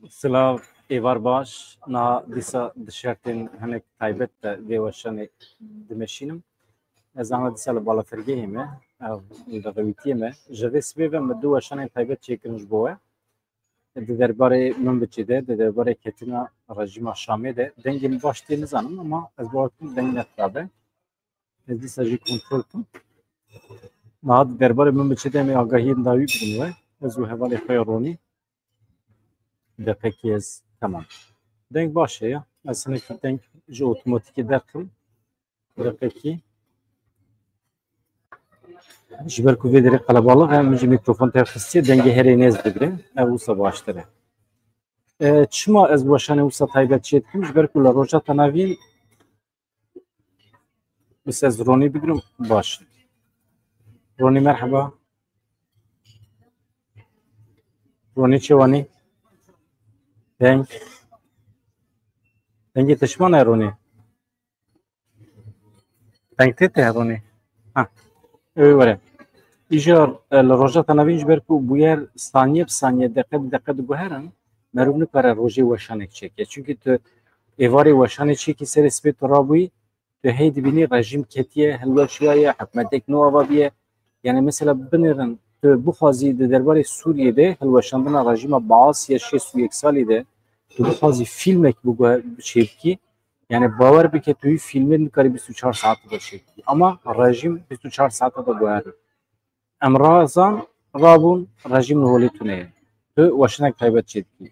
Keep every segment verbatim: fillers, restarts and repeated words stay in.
Silav, êvar baş. Niha dîsa di şertên hinek taybet de vê weşanê dimeşînim. Ez ana dîsa li balafirgehê me, ev li rewîtiyê me. Ji vê sibê ve min du weşanên taybet çêkirin ji bo we. Di derbarê Minbiçê de, di derbarê ketina rejîma Şamê de. Dengê min baş tê nizanim ama ez bawer dikim deng nexirabe. Ez dîsa jî kontrol bikim. Niha di derbarê Minbiçê de em ê agahiyên dawî bidin we. Ez û hevalê xwe ya Ronî. Deqekî ez, temam. Deng baş e ya. Ez hinekî deng ji otomatîkê derxim. Deqekî. Ji ber ku vê derê qelebalix e, min ji mîkrofon tevxistiye, dengê herê nêz digre. Ev wisa baştir e. E, çima ez weşanê wisa taybet çê dikim? Ji ber ku li Rojhilata Navîn, bi se ez Ronî bigrim, baş. Ronî, merheba. Ronî, çi wanî? Deng. Dengê te çima ne, Ronî? Deng tê te, Ronî? Ha. Ew ê were. Îcar, e, li Rojhilata Navîn ji ber ku bûyer saniye bi saniye, deqe bi deqe diguherin, meriv nikare rojê weşanek çêke. Çimkî tu êvarê weşanê çêkî, serê sibê tu rabûyî, tu hey dibînî rejîm ketiye, hilweşiyaye, hikûmetek nû ava bûye. Yani mesela binêrin, tu bixwazî di derbarê Sûriyê de hilweşandina rejîma Baas ya şêst û yek salî de, tu bixwazî fîlmek biguhe-, çêbikî, yani bawer bike tu wî fîlmê nikarî bîst û çar saet de çêbikî. Ama rejîm bîst û çar saet de guherî. Em razan, rabûn, rejîm li holê tune ye. Tu weşanek taybet çêdikî.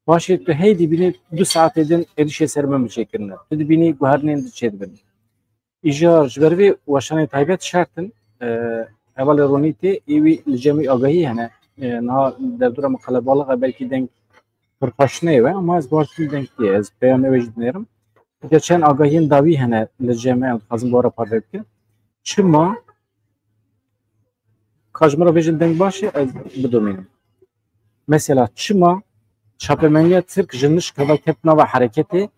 Paşê tu hey dibînî du saetê din êrişê ser Minbiçê kirine. Tu dibînî guherinên din çêdibin. Îcar ji ber vê weşanê taybet şert in. E, hevalê Ronî tê, ê wî li cem wî agahî hene. E, niha derdora min qelebalix e, belkî deng pir xweş neyê we, ama ez bawer dikim deng tê. Ez peyamê wê jî dinêrim. Geçen agahiyên dawî hene li cem me, em dixwazin bi we re parve bikin. Çima? Ka ji min re bêjin deng baş e, ez bidomînim. Mesela çima çapemeniya Tirk ji nişka ve ket nava hereketê,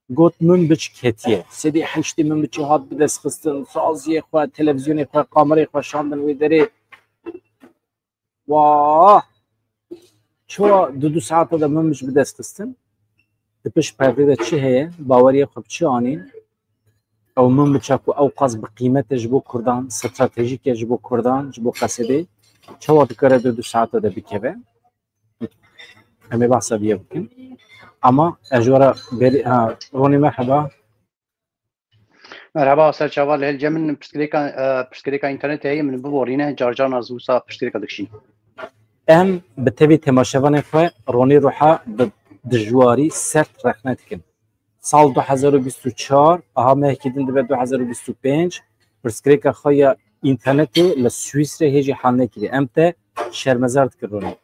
got Minbiç ketiye. Sedî heştê Minbiçê hat bidestxistin, saziyê xwe, televîzyonê xwe, kamerayê xwe şandin wê derê. Wah! Çawa di du saeta de Minbiç bidestxistin? Di pişt perdê de çi heye? Baweriya xwe bi çi anîn? Ew Minbiça ku ew qas bi qîmet e ji bo Kurdan, stratejîk e ji bo Kurdan, ji bo Qesedê, çawa dikare di du saeta de bikeve? Em ê behsa vê bikin. Ama ez ji we re berî, ha, Ronî, merheba. Merheba, serçava, li hêl cem min pirsgirêka, e, pirsgirêka înternetê heye, min biborîne, car caran ez wisa pirsgirêka dikişînim. Em bi tevî temaşevanên xwe Ronî Ruha bi dijwarî sert rexne dikin. Sal du hezar û bîst û çar, aha mehekî din dibe du hezar û bîst û pênc, pirsgirêka xwe ya înternetê li Swîsrê hê jî hal nekiriye. Em te şermezar dikin, Ronî.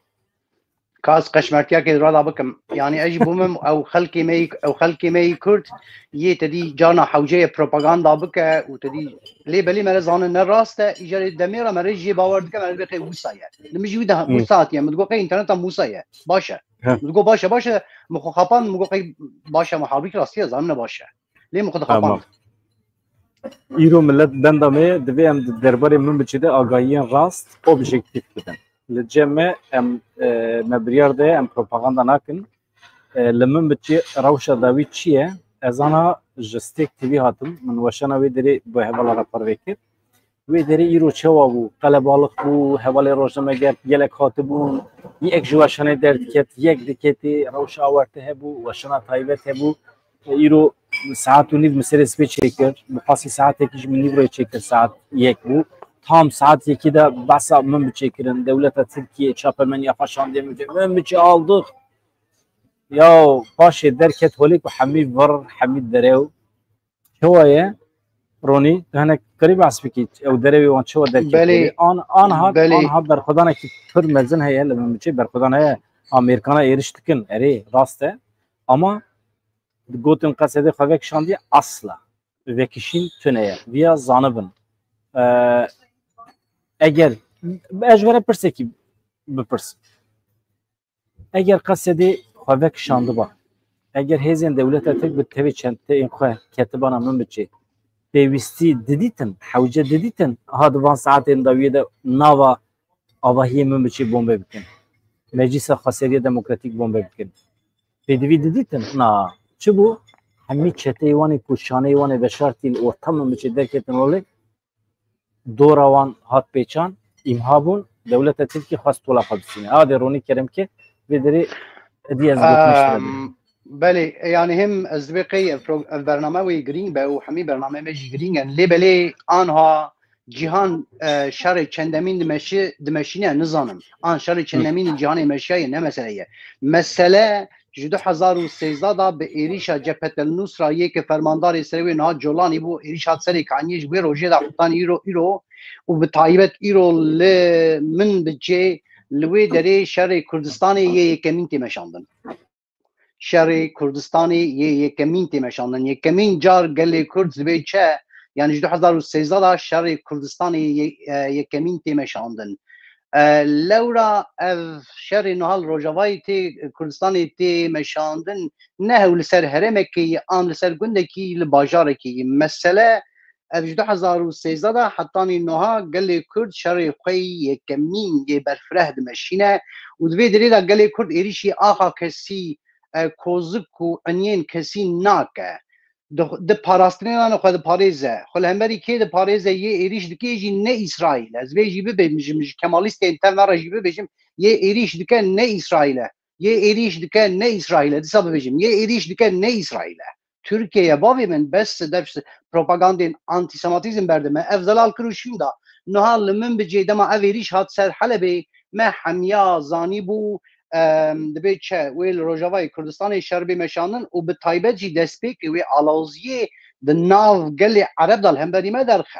Ka ez qeşmertiyakê rada bikim. Yanî ez jî bûmim ew xelkê me yî, ew xelkê me yî Kurd yê te dî carna hewceyê propaganda bike û te dî lê belê me re zanin ne rast e, îcarê demê re me re jê bawer dike, me re bêxê wisa ye. Li min jî wî de Hmm. Wisa hatiye. Min digot qey înterneta wisa ye. Baş e. Heh. Min digot baş e, baş e. Min xwe xapand, min got qey baş e, min halbûkî rastî ye, zanim ne baş e. Lê min xwe dixapand. Tamam. Îro millet benda me ye, divê em di derbarê Minbiçê de agahiyên rast, objektîf bidin. Li cem me em, e, me biryar de em propaganda nakin. E, li Minbiçê rewşa dawî çi ye? Ez ana ji Stêrk T V hatim, min weşana wê derê bi hevala re parve kir. Wê derê îro çawa bû? Qelebalix bû, hevalê rojnameger gelek hatibûn. Yek ji weşanê derdiket, yek diketê, rewşa awarte hebû, weşana taybet hebû. Îro saet û nîv min serê sibê çêkir, bi qasî saetekî ji min nîvroyê çêkir, saet yek bû. Tam saet yekî de behsa Minbiçê kirin, dewleta Tirkiyê, çapemeniya xwe şandiye Minbiçê. Minbiçê aldık. Ya paşê derket holê ku hemî vir, hemî derew. Çawa ye? Ronî, tu hinek qirî behs bikî, ew derewê wan çawa derket holê? Belê. An, anha, belê. Anha berxwedanekî pir mezin heye, li Minbiçê berxwedan heye, Amerîkana êriş dikin, erê, rast e. Ama gotin Qesedê xwe vekişandiye, asla. Vekişîn tune ye. Viya zanibin. Ee, eger, ez ji we re pirsekî bipirsim. Eger Qesedê xwe vekişandiba, eger hêzên dewleta Tirk bi tevê çenteyên xwe ketibana Minbiçê, pêwîstî didîtin, hewce didîtin, ha di van saetên dawiyê de nava avahiyê Minbiçê bombe bikin. Meclisa Xweseriya Demokratîk bombe bikin. Pêdivî didîtin? Na. Çi bû? Hemî çeteyê wan ê ku şaneyê wan ê veşartî li orta Minbiçê derketin holê, dora wan hat pêçan, îmha bûn, dewleta Tirkî xwest tola xwe bistîne. Adê Ronî Kerem ke vê derê edî ez gotineş tira bînim. Em, belê, yani hem ez dibê qey ev pro-, ev bername wê girîng be û hemî bername me jî girîng in. Lê belê anha cîhan, e, şerê çendemîn dimeşi-, dimeşîne, nizanim. An şerê çendemîn cîhanê meşiyaye, ne mesele ye. Mesele ji du hezar û sêzdeh da bi êrîşa Cephet El Nusra yê ke fermandarê serê wê niha Colanî bû, êrîş hat serê kaniyê ji wê rojê de qutan îro, îro û bi taybet îro li Minbicê li wê derê şerê Kurdistanê yê yekemîn tê meşandin. Şerê Kurdistanê yê yekemîn tê meşandin. Yekemîn car gelê Kurd dibê çi? Yani ji du hezar û sêzdeh da şerê Kurdistanê yê, e, yekemîn tê meşandin. E, lewra ev şerê niha li Rojavayê tê, Kurdistanê tê meşandin, ne hew li ser herêmekê ye, an li ser gundekî, li bajarekê ye. Mesele ev ji du hezar û sêzdeh de hetanî niha gelê Kurd şerê xwe yê yekemîn yê berfireh dimeşîne û di vê derê de gelê Kurd êrîşî axa kesî, e, kozik û enyên kesî nake. Di, di parastinê de xwe diparêze. Xwe li hemberî kê diparêze, yê êrîş dike jî ne Îsraîl e. Ez vê jî bibêjim, ji Kemalîstên tev me re jî bibêjim, yê êrîş dike ne Îsraîl e. Yê êrîş dike ne Îsraîl e. Dîsa bibêjim, yê êrîş dike ne Îsraîl e. Tirkiye ye, bavê min, bes dev propagandên antîsematîzm berdime. Ev zelal kir û şûnda. Niha li Minbicê dema ev êrîş hat ser Helebê, me hemiya zanîbû, em, dibê çi wê li Rojavayê Kurdistanê şer bê meşandin û bi taybet jî destpêkê wê aloziyê di nav gelê Ereb de li hemberî me derxe.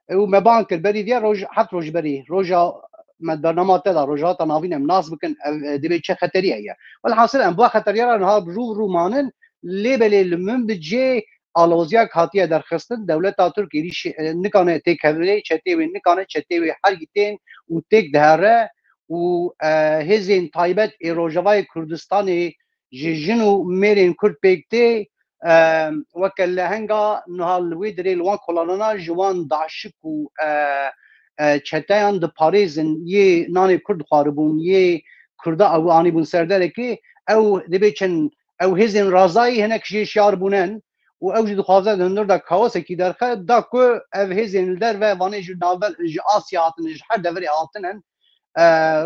Û me bang kir, berî viya roj, heft roj berî, roja me bernama te da, Rojhilata Navîn em nas bikin, ev, e, dibê çi xeterî heye. Welhasil em bi xeteriya re niha rû rû manin, lê belê li Minbicê aloziyek hatiye derxistin, dewleta Tirk êrîşê, e, nikane têkevnê, çetê wê nikane, çetê wê hergî tên û têk dihere û, e, hêzên taybet ê Rojavayê Kurdistanê ji jin û mêrên Kurd pêk tê, e, weke lehenga niha li wê dirê li wan kolanana ji wan daşik û, e, e, çeteyan diparêzin, yê nanê Kurd dixwaribûn, yê Kurda ew anîbûn ser derekê, ew dibê çend, ew hêzên razayî hinek jê şiyar bûnen û ew jî dixwaze di hundir de kaosekî derxe, da ku ev hêzên li derve vanê ji navber, ji Asya hatine, ji her deverê hatine, e,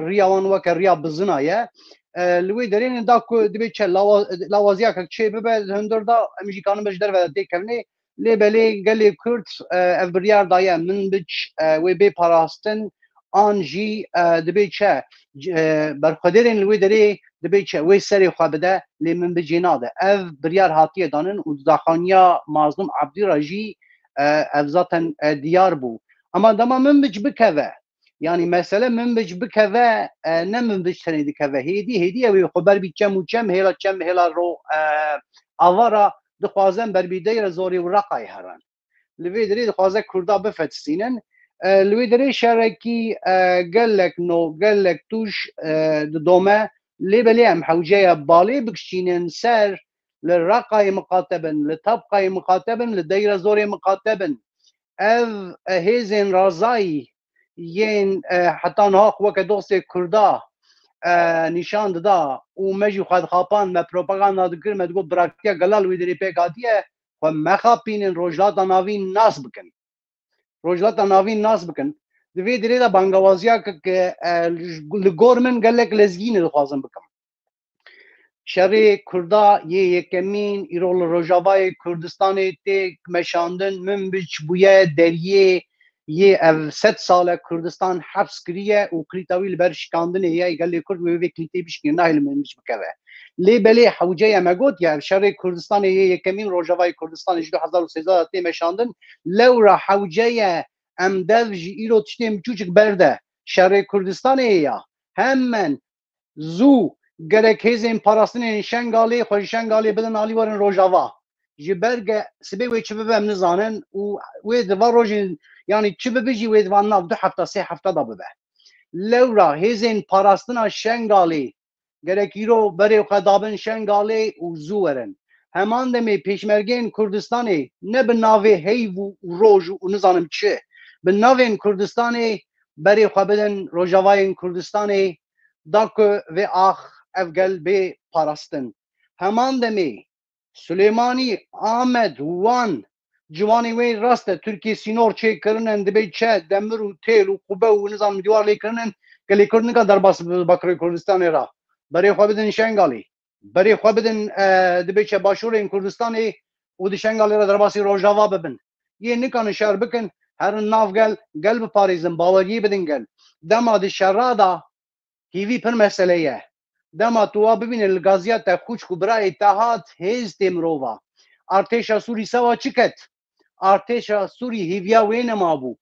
riya wan weke riya bizina ye. E, li wê derê ne da ku dibê çi lawa-, lawaziyeke çê bibe, li hundir da em jî kanibin ji derve de têkevnê. Lê belê gelê Kurd, e, ev biryar daye Minbic, e, wê bê parastin, an jî, e, dibê çi, c-, e, berxwedêrên li wê derê dibê çi, wê serê xwe bide, lê Minbicê nade. Ev biryar hatiye danin û di daxaniya Mazlûm Ebdî re jî, e, ev zaten, e, diyar bû. Ama dema Minbic bikeve, yanî mesele Minbic bikeve, e, ne Minbic tenê dikeve. Hêdî, hêdî ew ê xwe ber bî çem û çem, hêla çem, hêla ro, e, ava re dixwazin ber bî Deyrê Zorê û Reqayê herin. Li vê derê dixwaze Kurda bifetisînin. E, li wê derê şerekî, e, gelek no, gelek tûj, e, didome. Lê belê em hewce ye balê bikişînin ser, li Reqayê miqate bin, li Tabqayê miqate bin, li Deyrê Zorê miqate bin. Ev, e, hêzên razayî yên, e, heta niha xwe weke dostê Kurda, e, nîşan dida û me jî xwe dixapand, me propaganda dikir, me digot birakiya gela li wê derê pêk hatiye, xwe mexapînin, Rojhilata Navîn nas bikin. Rojhilata Navîn nas bikin. Di vê dirê de bangewaziya ke, ke, e, li gor min gelek lezgînê dixwazim bikim. Şerê Kurda yê yekemîn îro li Rojavayê Kurdistanê tê meşandin, Minbic bûye deriyê yê ev sed sal e Kurdistan heps kiriye û kilîta wî li ber şikandinê ye, gelê Kurd wê vê kilîtê bişkîne, nahêle Minbic bikeve. Lê belê hewce ye, me got ya, ev şerê Kurdistanê yê yekemîn Rojavayê Kurdistanê ji du hezar û sêzdeh de tê meşandin, lewra hewce ye em dev ji îro tiştên biçûçik berde. Şerê Kurdistanê ya. Hemen zû gerek hêzên parastinên Şengalê xwe ji Şengalê bidin alî werin Rojava. Ji ber ge sibê wê çi bibe em nizanin û wê di van rojên, yanî çi bibe jî wê di van nav du hefta, sê hefta da bibe. Lewra hêzên parastina Şengalê gerek îro berê xwe dabin Şengalê û zû werin. Heman demê pêşmergeyên Kurdistanê ne bi navê heyv û, û roj û nizanim çi, bi navên Kurdistanê berê xwe bidin Rojavayên Kurdistanê, da ku vê ax ev gel bê parastin. Heman demê Silêmanî, Amed, Wan, ciwanê wê rast e, Tirkiye sînor çêkirinin, dibê çi, demir û têl û qube û nizam dîwar lê kirinin, gelê Kurd nika derbas bi Bakurê Kurdistanê re. Berê xwe bidin Şengalê. Berê xwe bidin, e, dibê çi Başûrên Kurdistanê û di Şengalê re derbasî Rojava bibin. Yê nikanin şer bikin, herin nav gel, gel biparêzin, baweriyê bidin gel. Dema di şera de hîvî pir mesele ye. Dema tu wa bibîne li gaziyê te xwişk û birayê te hat, hêz tê mirova. Artêşa Sûrî sewa çi ket? Artêşa Sûrî hîviya wê nemabû.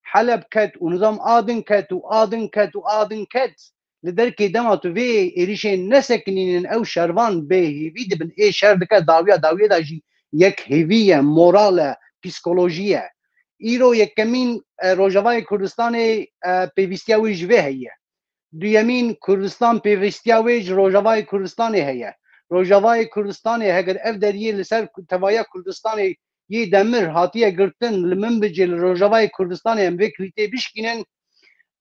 Heleb ket û nizam a din ket û a din ket û a din ket. Li derkê dema tu vê êrîşên nesekinînin, ew şervan bêhêvî dibin. Ê şer dike dawiya, dawiyê de jî yek hêvî ye, moral e, psîkolojî ye. Îro yekemîn, e, Rojavayê Kurdistanê, e, pêvîstiya wê ji vê heye. Duyemîn, Kurdistan pêvîstiya wê ji Rojavayê Kurdistanê heye. Rojavayê Kurdistanê heger ev deriyê li ser tevahiya Kurdistanê yê demir hatiye girtin, li Minbicê li Rojavayê Kurdistanê em vê krîtê bişkînin,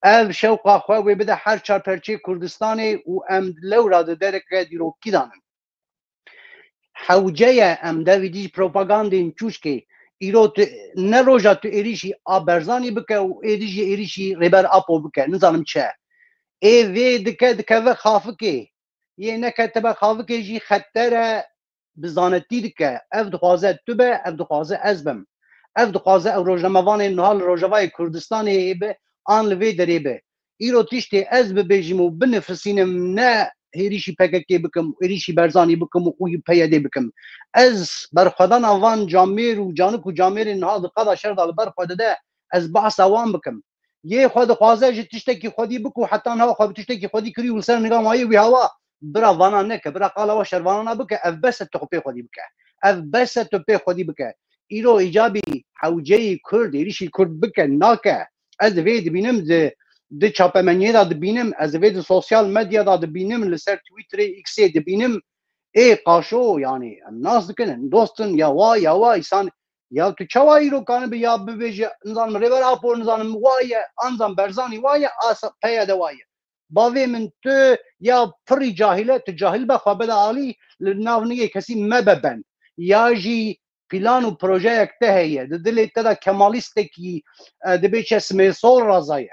ev şewqa xwe wê bide her çar perçeyê Kurdistanê û em lewra di dereke dîrokî danin. Hewce ye em devî dî ji propagandên çûçkê. Îro tu, ne roja tu êrîşî a Berzanî bike û êdî jî êrîşî Rêber Apo bike. Nizanim çi. Ê vê dike, dikeve xafikê. Yê neketibe xafikê jî xeter e, bi zanetî dike. Ev dixwaze tu be, ev dixwaze ez bim. Ev dixwaze ew rojnamevanên niha li Rojavayê Kurdistanê heye be, an li vê derê be. Îro tiştê ez bibêjim û binifisînim, ne hêrîşî P K K bikim, hêrîşî Berzanî bikim û xwî P Y D bikim. Ez berxwedana van camêr û canik û camêrên niha di qada şer de li ber xwe dide, ez behsa wan bikim. Yê xwe dixwaze ji tiştekî xwedî bik û heta niha xwe bi tiştekî xwedî kirî û li ser niga mayê wî hawa, bira vana neke, bira qala we şervanana bike, ev bes e tu pê xwedî bike. Ev bes e tu pê xwedî bike. Îro îcabî hewceyî Kurd, êrîşî Kurd bike, nake. Ez vê dibînim di, di çapemeniyê de dibînim, ez vê di sosyal medya de dibînim, li ser Twitterê, X'ê dibînim. Ê qaşo, yanî em nas dikin, em dost in, ya wa, ya wa, îsan, ya tu çawa îro kanibe ya bibêje, nizanim Rêber Apo, nizanim wa ye, anzan Berzanî wa ye, asa P Y D wa ye. Bavê min tu ya pirî cahil e, tu cahil be xwe bide alî, li nav nigê kesî mebe ben. Ya jî plan û projeyek te heye, di dilê te de kemalîstekî, e, dibê çe simêsol raza ye.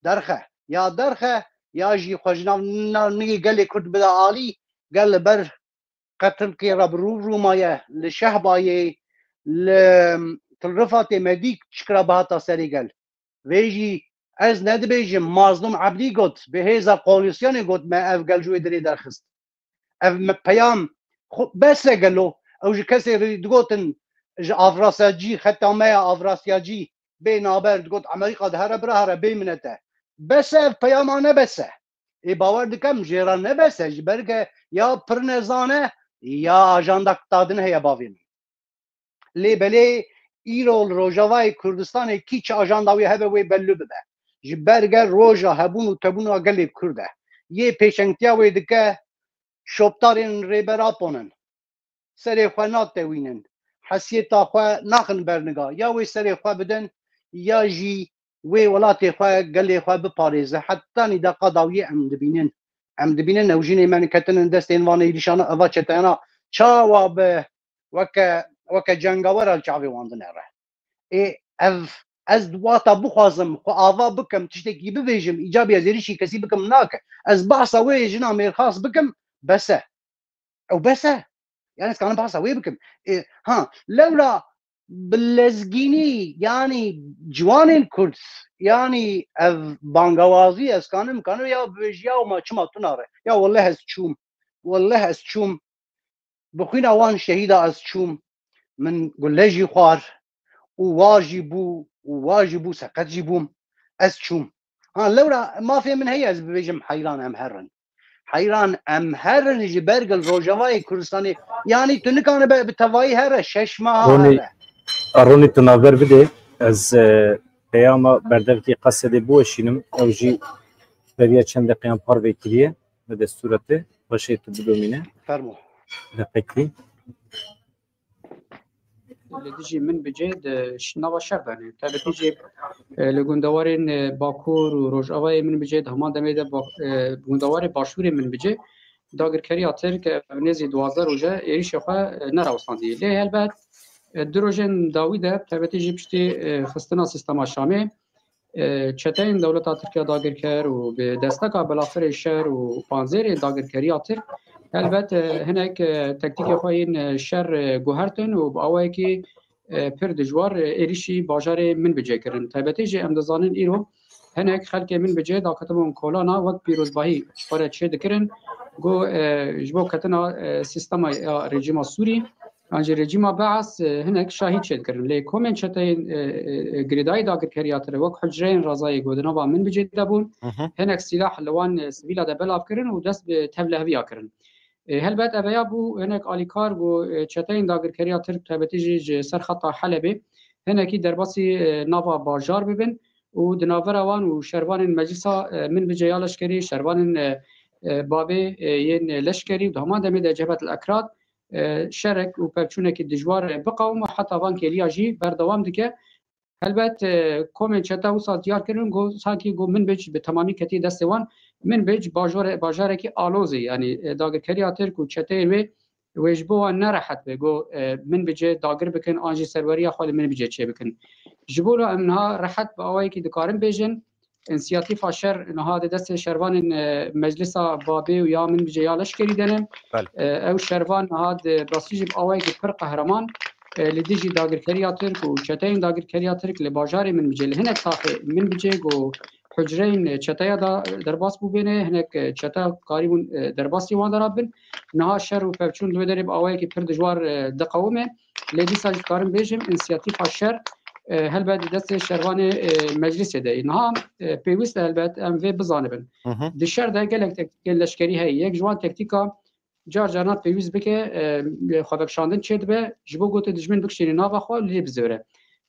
Derxe. Ya derxe, ya jî xwe ji nav, nav nigê gelê Kurd bide alî, gel li ber qetilkê re bi rû bi rû maye, li Şehbayê, li Til Rifatê me dî çikra bihata serê gel. Vê jî ez nedibêjim, Mazlûm Ebdî got, bi hêza koalîsyonê got me ev gel ji wê dirê derxist. Ev me peyam xwe bes e gelo? Ew ji kesê re digotin, ji Avrasyacî, xeta me ya Avrasyacî bê naber, digot Amerîka dihere bira here bê minete. Bes e, ev peyama ne bes e. Ê bawer dikem jê re ne bes e, ji ber ke ya pir nezan e, ya ajanda tadin heye bavê min. Lê belê îro li Rojavayê Kurdistanê kî çi ajanda wê hebe wê belli bibe. Ji ber ge roja hebûn û tebûna gelê Kurd e. Yê pêşengtiya wê dike şopdarên Rêber Apo nin. Serê xwe natewînin. Hesiyeta xwe naxin berniga. Ya wê serê xwe bidin, ya jî wê welatê xwe, gelê xwe biparêze. Hetanî deqa dawiyê em dibînin. Em dibînin newjînê me niketinin destên van êrîşana, eva çeteyana çawa bi weke, weke cengawera li çavê wan dinere. Ê, ev, ez wata bixwazim, xwe ava bikim, tiştekî bibêjim, îcabî ez êrîşî kesî bikim nake. Ez behsa wê jina mêrxas bikim, bes e. Ew bes e. Yani ez kanim behsa wê bikim. Ê, ha, lewra bi lezgînî, yani ciwanên Kurd, yani ev bangawazî ez kanim, kanim ya bibêjî ya ma çima tu nare. Ya welleh ez çûm. Welleh ez çûm. Bi xwîna wan şehîda ez çûm. Min gule jî xwar û wa jî bû û wa jî bû, seqet jî bûm. Ez çûm. Ha, lewra mafê min heye ez bibêjim heyran em herin. Heyran em herin ji ber gel Rojavayê Kurdistanê. Yanî tu nikane be bi tevayî here, şeş meha Ronî, here. A Ronî tu navber bidê. Ez, e, peyama berdevkê Qesedê biweşînim. Ew jî beriya çend deqeyan parve kiriye. Bi destûra te, paşê tu bidomîne. Fermo. Deqekî. li dijî Minbicê di ş-, nava şer de ne. Taybetî jî, e, li gundewarên, e, Bakur û Rojavayê Minbicê, di heman demê de ba-, e, gundewarê Başûrê Minbicê dagirkeriya Tirk, e, nêzî duwazdeh roje êrîşê xwe, e, nerawestandî. Lê helbet, e, du rojên dawî de, taybetî jî piştî, e, xistina sîstema Şamê, e, çeteyên dewleta Tirk ya dagirker û bi desteka belafirê şer û panzêrê dagirkeriya Tirk, helbet, e, hinek, e, tektîkê xwe yên, e, şer, e, guhertin û bi awayekî, e, pir dijwar, e, êrîşî bajarê Minbicê kirin. Taybetî jî em dizanin îro hinek xelkê Minbicê daketibûn kolana wek pîrozbahî ji xwe re çêdikirin. Got, e, ji bo ketina, e, sîstema ya rejîma Sûrî, an jî rejîma Beas, e, hinek şahî çêdikirin. Lê komên çeteyên, e, e, e, girêdayî dagirkeriya Tirk wek Hucreyên Rezayê ku di nava Minbicê de bûn, Hı hı. hinek sîlah li wan, e, sivîla de belav kirin û dest bi tevleheviya kirin. E, helbet eveya bû hinek alîkar ku, e, çeteyên dagirkeriya Tirk taybetî jî ji ser xeta Helebê hinekî derbasî, e, nava bajar bibin û di navbera wan û şervanên meclisa, e, Minbicê ya leşkerî, şervanên, e, e, Babê, e, yên leşkerî û di heman demê de Cebhet el Ekrad, e, şerek û pevçûnekî dijwar, e, biqewim û heta van kêliya jî berdewam dike. Helbet, e, komên çete wisa diyar kirin, got, sankî got Minbic bi temamî ketî destê wan. Minbic bajore-, bajarekî alozî, yanî, e, dagirkeriya Tirk û çeteyên wê, wê ji bo wan nerehet be, got, e, Minbicê dagir bikin, an jî serweriya xwe li Minbicê çêbikin. Ji bo lo em niha rehet bi awayekî dikarin bêjin, însiyatîfa şer niha di destê şervanên, e, Meclisa Babê û ya Minbicê ya leşkerî de ne. Belê. E, ew şervan niha di rastî jî bi awayekî pir qehreman, e, li dijî dagirkeriya Tirk û çeteyên dagirkeriya Tirk li bajarê Minbicê, li hinek taxê Minbicê ku hucreyên çeteya da derbas bûbêne, hinek, e, çete karîbûn, e, derbasî wan de rabin. Niha şer û pevçûn li wê derê bi awayekî pir dijwar, e, diqewime. Lê dîsa jî dikarim bêjim, însiyatîfa şer, e, helbet di destê şervanê, e, meclisê de ye. Niha, e, pêwîst e helbet em vê bizanibin. Hı hı. Di şer de gelek tektîkên leşkerî heye. Yek ji wan tektîka car carna pêwîst bike, e, xwevekişandin çêdibe, ji bo ku tu dijmin bikişînî nava xwe, lê bizêre.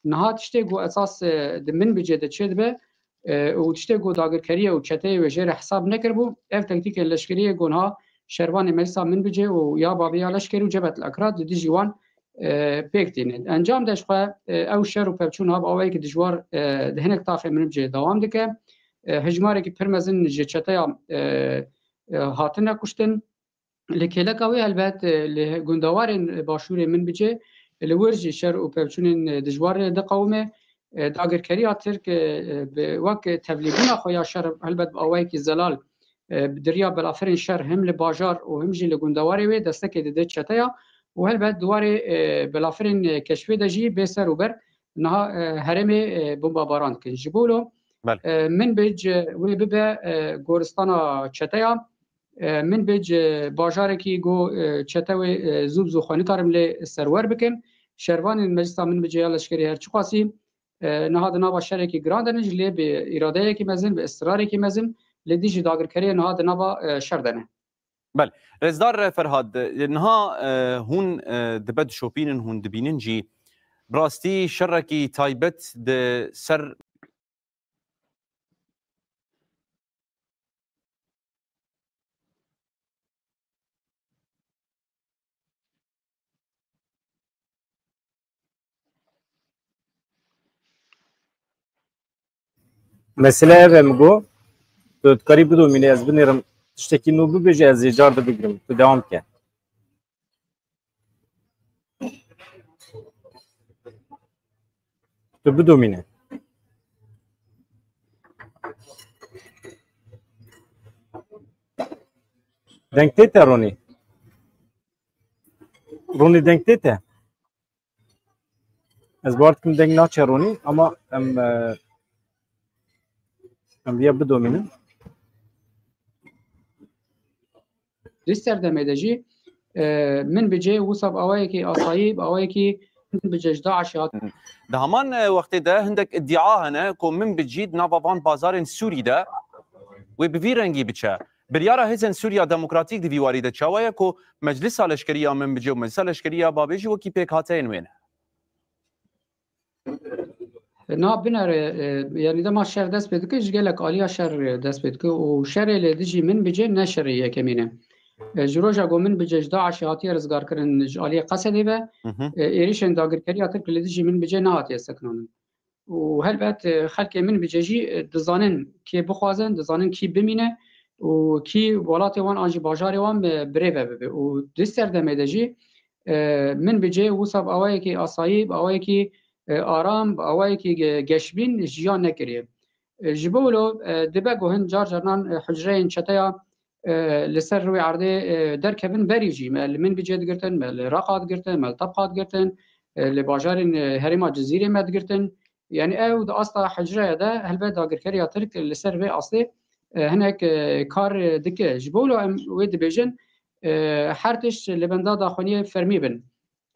Niha tiştê ku esas, e, di Minbicê de çêdibe, e, û tiştê ku dagirkeriye û çeteyê wê jê re hesab nekiribû, ev tektîkên leşkeriyê ku niha şervanê Meclisa Minbicê û ya Babê ya leşkerî û Cebhet el Ekrad li dijî wan, e, pêk tînin. Encam de jixwe, e, ew şer û pevçûn ha bi awayekî dijwar, e, di hinek taxê Minbicê dewam dike. E, hejmarekî pir mezin ji çeteya, e, e, hatine kuştin. Li kêleka wê helbet, e, li gundewarên başûrê Minbicê, e, li wir jî şer û pevçûnên, e, dijwar, e, diqewime. E, dagirkeriya Tirk, e, e, bi, wek tevlîbûna xwe ya şer helbet bi awayekî zelal, e, bi diriya belafirên şer him li bajar û him jî li gundewarê wê destekê dide çeteya û helbet di warê, e, belafirên, e, keşfê de jî bê ser û ber niha, e, herêmê, e, bombabaran dikin. Ji bo lo, Belê. e, Minbic, e, wê bibe, e, goristana çeteya. E, Minbic bajarekî ku, e, çete wê, e, zû bi zû xwe nikarin lê serwer bikin. Şervanên Meclisa Minbicê ya leşkerî her çiqasî, e, niha di nava şerekî giran de ne jî lê bi îradeyekî mezin, bi israrekî mezin li dijî dagirkeriyê niha di nava, e, şer de ne. Belê. Rêzdar Ferhad, niha, e, hûn, e, dibe dişopînin, hûn dibînin jî bi rastî şerekî taybet di ser Mesele ev e, min got, tu dikarî bidomînî, ez binêrim, tiştekî nû bibêje, ez ê car de bigrim, tu dewam ke. Tu bidomîne. Deng tê te Ronî? Ronî, deng tê te? Ez bawer dikim deng naçe Ronî, ama em, e, em viya bidomînin. Di serdemê de jî, e, Minbicê wisa bi awayekî asayî, bi awayekî Minbicê ji DAIŞê hat. Di heman, e, wextê de hindek îdia hene ku Minbic jî di nava van bazarên Sûrî de wê bi vî rengî biçe. Biryara Hêzên Sûriya Demokratîk di vî warî de çawa ye ku Meclisa Leşkerî ya Minbicê û Meclisa Leşkerî ya Babê jî wekî pêkhateyên wê ne? Na binere, e, yanî dema şer dest pê dike, ji gelek aliya şer, e, dest pê dike û şerê li dijî Minbicê ne şerê yekemîn e. E, ji roja ku Minbicê ji DAIŞê hatiye rizgarkirin ji aliyê Qesedê ve, Hı hı. e, êrişên dagirkeriya Tirk li dijî Minbicê nehatiye sekinandin. Û helbet, e, xelkê Minbicê jî, e, dizanin kê bixwazin, dizanin kî bimîne û kî welatê wan an jî bajarê wan bi, birêve bibe. Û di serdemê de jî, e, Minbicê wisa bi awayekî asayî, bi awayekî, e, aram, bi awayekî ge-, geşbîn jiyan nekiriye. E, ji bo wilo, e, dibe ku hin car carinan, e, hucreyên çeteya, e, li ser rûyê erdê, e, derkevin berî jî. Me li Minbicê digirtin, me li Reqa digirtin, me li Tebqa digirtin, e, li bajarên, e, herêma Cizîrê me digirtin. Yani ew di asta hucreya de helbet dagirkeriya Tirk li ser vê astê, e, hinek, e, kar, e, dike. Ji bo wilo em wê dibêjin, e, her tişt li benda daxuyaniyê fermî bin.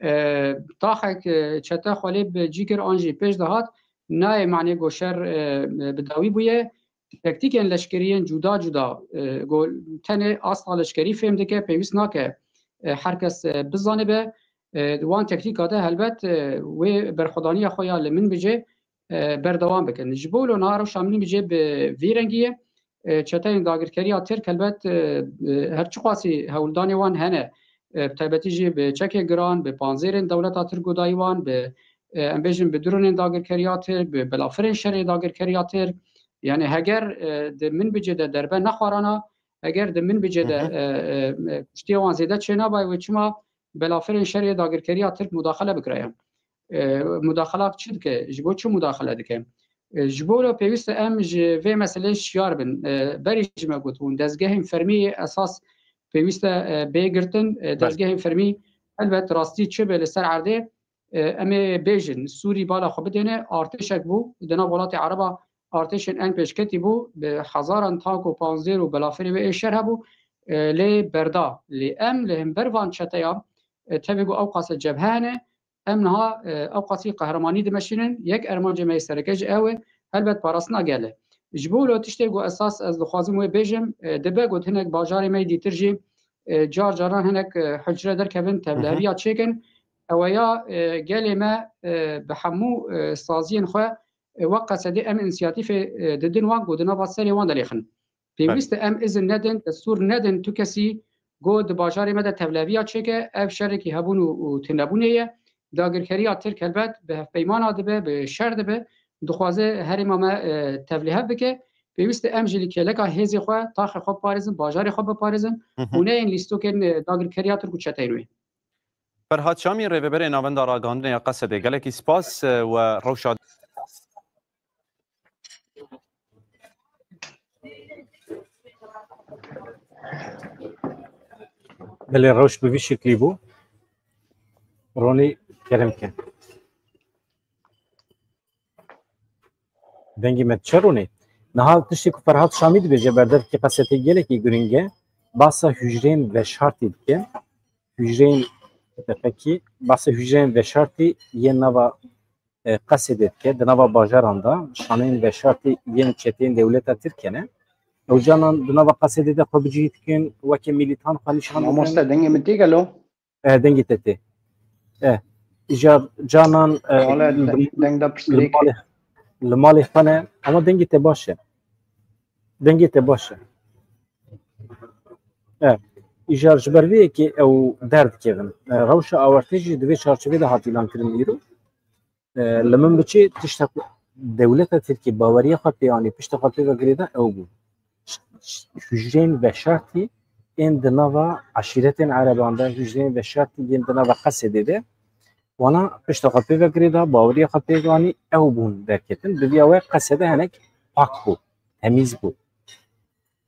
E, taxek, e, çete xwe lê bi cî kir an jî pêş de hat, nayê manê ku şer, e, bi dawî bûye. Tektîkên leşkerî yên cuda cuda, e, ku tenê asta leşkerî fêm dike, pêwîst nake, e, her kes, e, bizanibe. E, wan tektîka de helbet, e, wê berxwedaniya xwe ya li Minbicê, e, berdewam bikin. Ji bo wilo niha rewşa Minbicê bi vî rengî ye. E, çeteyên dagirkeriya Tirk helbet, e, e, her çiqasî hewldanê wan hene. E, bi taybetî jî bi çekê giran, bi panzêrên dewleta Tirk û dayî wan, bi, e, em bêjin bi dronên dagirkeriya Tirk, bi belafirên şerê dagirkeriya Tirk. Yani heger, e, di Minbicê de derbe nexwarana, heger di Minbicê de, Hı hı. e, e, e, kuştiya wan zêde çênabaye, wê çima belafirên şerê dagirkeriya Tirk mudaxele bikiraya? E, mudaxela çi dike? Ji bo çi mudaxele dike? E, ji bo re pêwîst e em ji vê meselê şiyar bin. E, berî jî me got, hûn dezgehên fermî esas pêwîst e, e, bê girtin. E, Belê. Dezgehên fermî helbet rastî çi be li ser erdê, e, em ê bêjin, Sûrî bala xwe bidêne, artêşek bû, di nav welatê Ereba artêşên en pêşketî bû, bi hezaran tank û panzêr û belafirê wê ê şer hebû, e, lê berda. Lê em li hember van çeteya, e, tevê ku ew qase cebhe hene, em niha, e, ew qasî qehremanî dimeşînin. Yek armancê me yê sereke jî ew e, helbet parastina gel e. Ji bo wilo tiştê ku esas ez dixwazim wê bêjim, e, dibe ku hinek bajarê me yê dîtir jî, e, car caran hinek, e, hucre derkevin, Hı hı. tevliheviya çêkin. Ew ya, e, gelê me, e, bi hemû, e, saziyên xwe, e, wek Qesedê em însiyatîfê, e, didin wan ku di nava serê wan de lêxin. Pêwîst e em izin nedin, destûr nedin tu kesî ku di bajarê me de tevleviya çêke, ev şerekî hebûn û, û tunebûnê ye. Dagirkeriya Tirk helbet bi hevpeymana dibe, bi şer dibe, dixwaze herêma me, e, tevlihev bike. Pêwîst e em jî li kêleka hêzê xwe, taxê xwe biparêzin, bajarê xwe biparêzin Hı hı. û neyên lîstokên, e, dagirkeriya Tirk û çeteyên wê. Ferhat Şamî, rêveberê Navenda Ragihandinê ya Qesedê, gelekî spas, e, we rewşa Belê, rewş bi vî şeklî bû. Ronî, kerem ke. Dengê me diçe Ronî? Niha tiştê ku Ferhat Şamî dibêje, berdevkî Qesedê gelekî girîng e. Basa hûcreyên veşartî dike. Hûcreyên, deqekî, basa hûcreyên veşartî yên nava, e, Qesedê dike, di nava bajaran de, şaneyên veşartî yên çeteyên dewleta Tirk hene. Ew canan di nava Qesedê de xwe bi cihî dikin, weke mîlîtan xwe nîşan didin. Mamoste, dengê min tê gelo? E, dengê te tê. E, îcar canan, e, Wala li, de-, deng de li piştgirêk e. Malê, li malê xwe ne, ama dengê te baş e. Dengê te baş e. E, îcar ji ber vê yekê ew derdikevin. E, rewşa awarte jî di vê çarçovê de hat îlankirin îro. E, li min biçê tişta ku dewleta Tirkî baweriya xwe pê anî, pişta xwe pê ve girêda ew bû. Ş-, ş-, hûcreyên veşartî ên di nava eşîretên ereban de, hûcreyên veşartî yên di nava Qesedê de, wana pişta xwe pê ve girêda, baweriya xwe pê anî, ew bûn derketin. Bi vîya we Qesede hinek pak bû, temîz bû.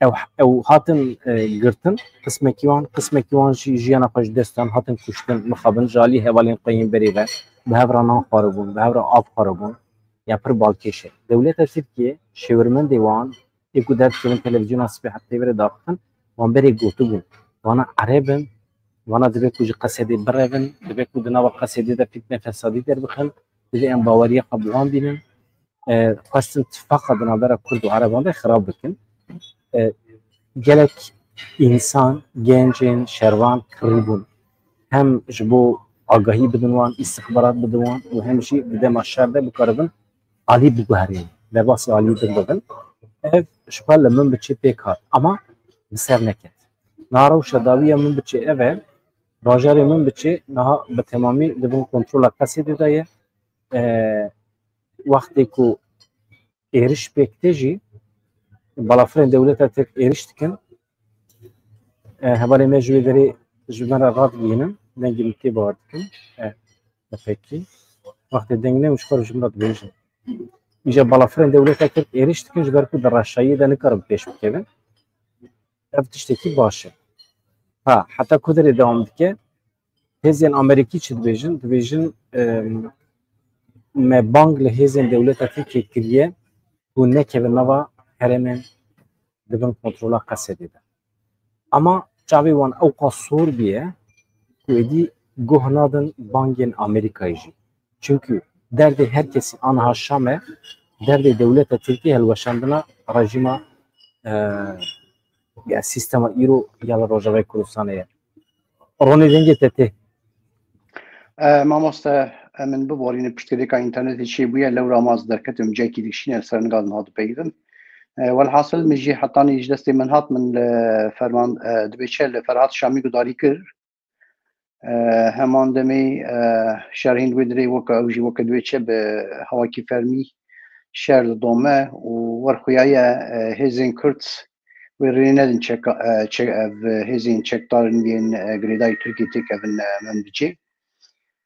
Ew, ew hatin, e, girtin, qismekî wan, qismekî wan jî jiyana xwe ji dest dan, hatin kuştin, mixabin, ji alî hevalên xwe yên berê ve, bi hev re nan xwaribûn, bi hev re av xwaribûn. Ya pir balkêş e. Dewleta Tirkiye, şêwirmendê wan, ê ku derdikevin televîzyona sibê heta têvere daxistin, wan berê gotibûn. Wana ereb in, wana dibe ku ji Qesedê birevin, dibe ku di nava Qesedê de fitne fesadî derbixin, divê em baweriya xwe bi wan bînin. E, xwestin tifaqa di navbera Kurd û Ereban de xirab bikin. E, gelek însan, gencên, şervan kirî bûn. Hem ji bo agahî bidin wan, îstixbarat bidin wan û hem jî di dema şer de bikaribin alî biguherînin, derbasî alî din bibin. Ev ji xwe li min biçî pêk hat, ama bi ser neket. Niha rewşa dawî ya Minbicê ev e. Bajarê Minbicê niha bi temamî di bin kontrola Qesedê de ye. E, wextê ku êriş pêk tê jî, balafirên dewleta Tirk êriş dikin. E, hevalê me ji wê derê ji me re radigihînin, dengê min tê bawer dikin. E, e, pekî. Wextê deng ne, ji xwe re ji min re dibêjin. Îja balafirên dewleta Tirk êriş dikin, ji ber ku di reşayiyê de nikarin pêş bikevin. Ev tiştekî baş e. Ha, heta ku derê dewam dike? Hêzên Amerîkî çi dibêjin? Dibêjin, em, me bang li hêzên dewleta Tirkiyê kiriye ku nekevin nava herêmên di bin kontrola Qesedê de. Ama çavê wan ewqas sor bûye ku êdî guh nadin bangên Amerîkayê jî. Çimkî derdê her kesî aniha Şam e, derdê dewleta Tirkiyê hilweşandina rejîma, e, ya sîstema îro ya li Rojavayê Kurdistanê ye. Ronî, dengê te tê. E, mamoste, e, min biborîne, piştgirêka înternetê çêbûye, lewra ma ez derketim, cihekî dikişîne, ser niha dipeyivim. E, welhasil min jî hetanî ji destê min hat, min li ferman, e, dibê çi, li Ferhat Şamî gudarî kir. E, heman demê, e, şerhîn wê dirê weke ew jî weke divê çi bi hawakî fermî şer didome û werxuyaye, e, hêzên Kurd wê rê nedin çeka-, e, çe-, ev hêzên çekdarên yên, e, girêdayî Tirkiyê têkevin, e, Minbicê.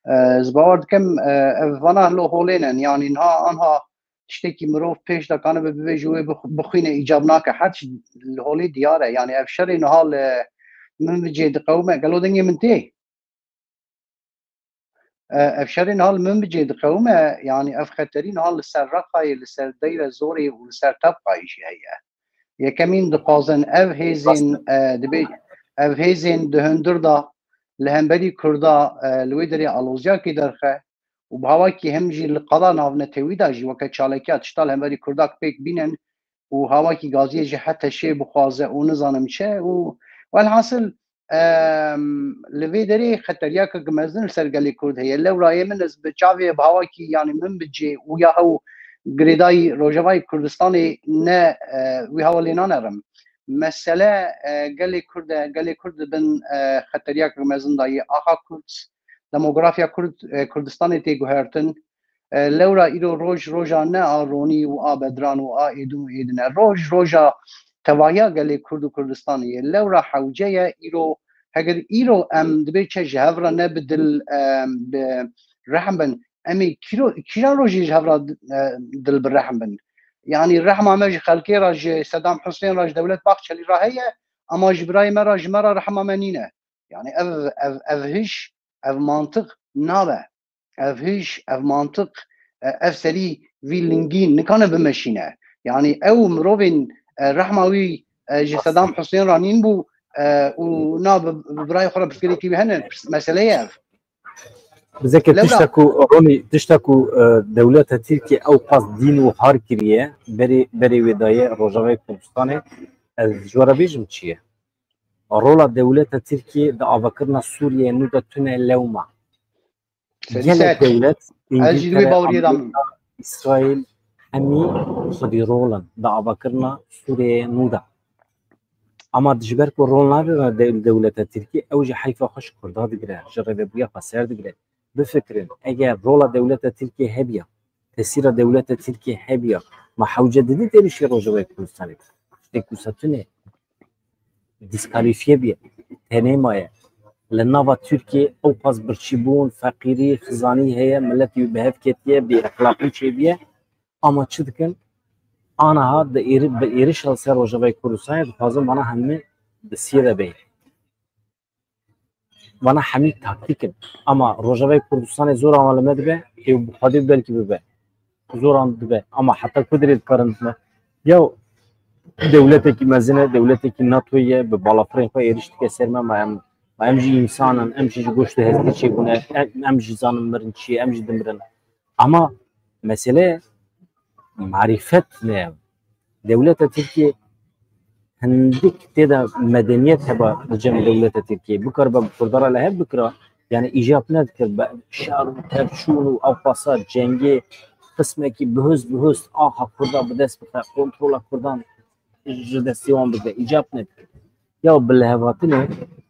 E, ez bawer dikim, e, ev vana lo holê ne, yanî niha anha tiştekî mirov pêş de kanibe bibêje wê bix-, bixwîne, îcab nake. Her tişt li holê diyar e. Yanî ev şerê niha li Minbicê diqewime. Gelo dengê min tê? E, ev şerê niha li Minbicê diqewime. Yanî ev xeterî niha li ser Reqayê, li ser Deyre Zorê û li ser Tebqayê jî heye. Yekemîn dixwazin ev hêzên, e, dibê, ev hêzên di hundir de li hemberî Kurda, e, li wê derê aloziyakê derxe û bi hawakî hem jî li qada navnetewî de jî weke çalekiya tişta li hemberî Kurdak pêk bînin û hawakî gaziyê jî hete şê bixwaze û nizanim çi û welhasil, em, li vê derê xeteriyakek mezin li ser gelê Kurd heye. Lewra yê min ez bi çavê bi hawakî, yanî Minbicê û ya hew girêdayî Rojavayê Kurdistanê ne, e, wî hewa lê nanerim. Mesele, e, gelê Kurd e, gelê Kurd di bin, e, xeteriyakek mezin de ye. Axa Kurd, demografiya Kurd, e, Kurdistanê tê guhertin. E, lewra îro roj roja ne a Ronî û a Bedran û a êdin û êdin e. Roj roja tevahiya gelê Kurd û Kurdistanê ye. Lewra hewce ye îro, heger îro em dibê çi ji hev re ne bi dil, e, bi rehm bin, em ê kîro-, kîra rojê ji hev re, e, dil bi rehm bin? Yanî rehma me ji xelkê re, ji Sedam Husên re, ji Dewlet Bahçelî re heye, ama ji birayê me re, ji me re rehma me nîne. Yanî ev, ev, ev hiş, ev mantiq nabe. Ev hiş, ev mantiq, e, ev serî vî lingî nikane bimeşîne. Yanî ew mirovên, e, rehma wî, e, ji Sedam Husên re nîn bû, e, û na bi, bi birayê xwe re pirsgirêkî wî hene, pirs-, mesele ye ev. Bizeke Lewra- tişta ku, Ronî, tişta ku, e, dewleta Tirkiye ew qas dîn û har kiriye, berê, berê wê daye Rojavayê Kurdistanê, ez ji we re bêjim çi ye? Rola dewleta Tirkiye di avakirina Sûriyeyê nû de tune lewma. Gelek dewlet, Ez jî di wê Îngiltere, baweriyê de Amerîka, me. Îsraîl, hemî xwedî rol in di avakirina Sûriyeyê nû de. Ama ji ber ku rol nagire de-, dewleta Tirkî, ew jî heyfa xwe ji Kurda digire, ji rêvebûya xwe ser digire. Bifikirin, eger rola dewleta Tirkiyê hebiya, tesîra dewleta Tirkiyê hebiya, ma hewce didî êrişî Rojavayê Kurdistanê? Tiştê ku tune, dîskalîfiye bûye, tenê maye. Li nava Tirkiyê ew qas birçîbûn, feqîrî, xizanî heye, miletî bi hev ketiye, bêexlaqî çêbûye. Ama çi dikin? Aniha di êri-, bi êrişa li ser Rojavayê Kurdistanê dixwazin vana hemî bi siyê de bêjin. Vana hemî taktîk in. Ama Rojavayê Kurdistanê zora wan li me dibe, ê bi Xwedê belkî bibe. Zora wan dibe. Ama heta ku derê dikarin bime? Ya dewletekî mezin e, dewletekî NATOyê ye, bi balafirên xwe êriş dike ser me, ma em, ma em jî însan in, em jî ji goşt û hestî çêbûne, em, em jî zanin mirin çi ye, em jî dimirin. Ama mesele marîfet ne ye. Dewleta Tirkiyê hindik tê de medeniyet heba li cem dewleta Tirkiyê. Bikaribe bi Kurda re li hev bikira, yani îcab nedikir be şer û tevçûn û ew qasa cengê qismekî bihust bihust axa Kurda bi dest bixe, kontrola Kurdan ji destê wan bigre. Îcab nedikir. Ya bi lihevhatinê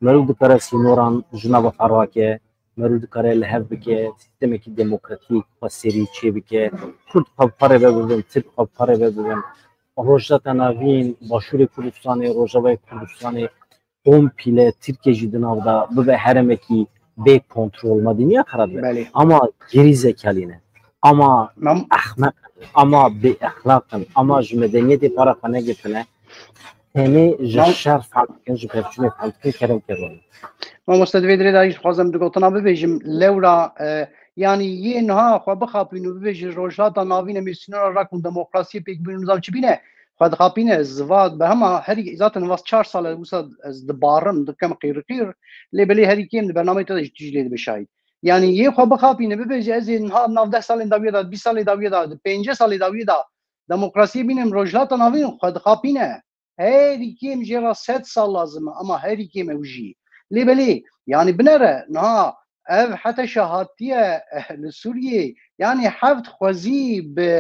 meriv dikare sînoran ji nava xwe rake, meriv dikare li hev bike, sîstemekî demokratîk xwe serî çêbike, Kurd xwe bi xwe re ve bibin, Tirk xwe bi xwe re ve bibin. Rojhilata Navîn, Başûrê Kurdistanê, Rojavayê Kurdistanê, komple Tirkiye jî di nav de bibe heremekî bê kontrol. Me dîniya xera dibe. Belê. Ama gêrîzekalî ne. Ama Mam- ehmeq in. Ama bêexlaq in. Ama ji medeniyetê para xwe negirtine. Tenê ji Mam- şer fehm dikin, ji pevçûnê fehm dikin, kerem kerem. Mamoste, di vê dirê de jî dixwazim du gotina bibêjim. Lewra, e, yanî yê niha xwe bixapîn û bibêjin Rojhilata Navîn em ê sînora rak û demokrasiyê pêk bînin û nizam çi bîne, xwe dixapîne, ziva bi hema herî, zaten vas çar sal e, wisa ez dibarim, dikim qîrqîr, lê belê herî kêm di bernameyê te de jî tu jî lê dibe şahîd. Yanî yê xwe bixapîne, bibêje ez ê niha nav deh salên dawiyê de, bîst salê dawiyê de, di pêncî salê dawiyê de demokrasiyê bînim, Rojhilata Navîn xwe dixapîne. Herî kêm jê re sed sal lazim e, ama herî kêm ew jî. Lê belê, yanî binere, niha ev heteşe hatiye, eh, li Sûriyê, yanî heft xwezî bi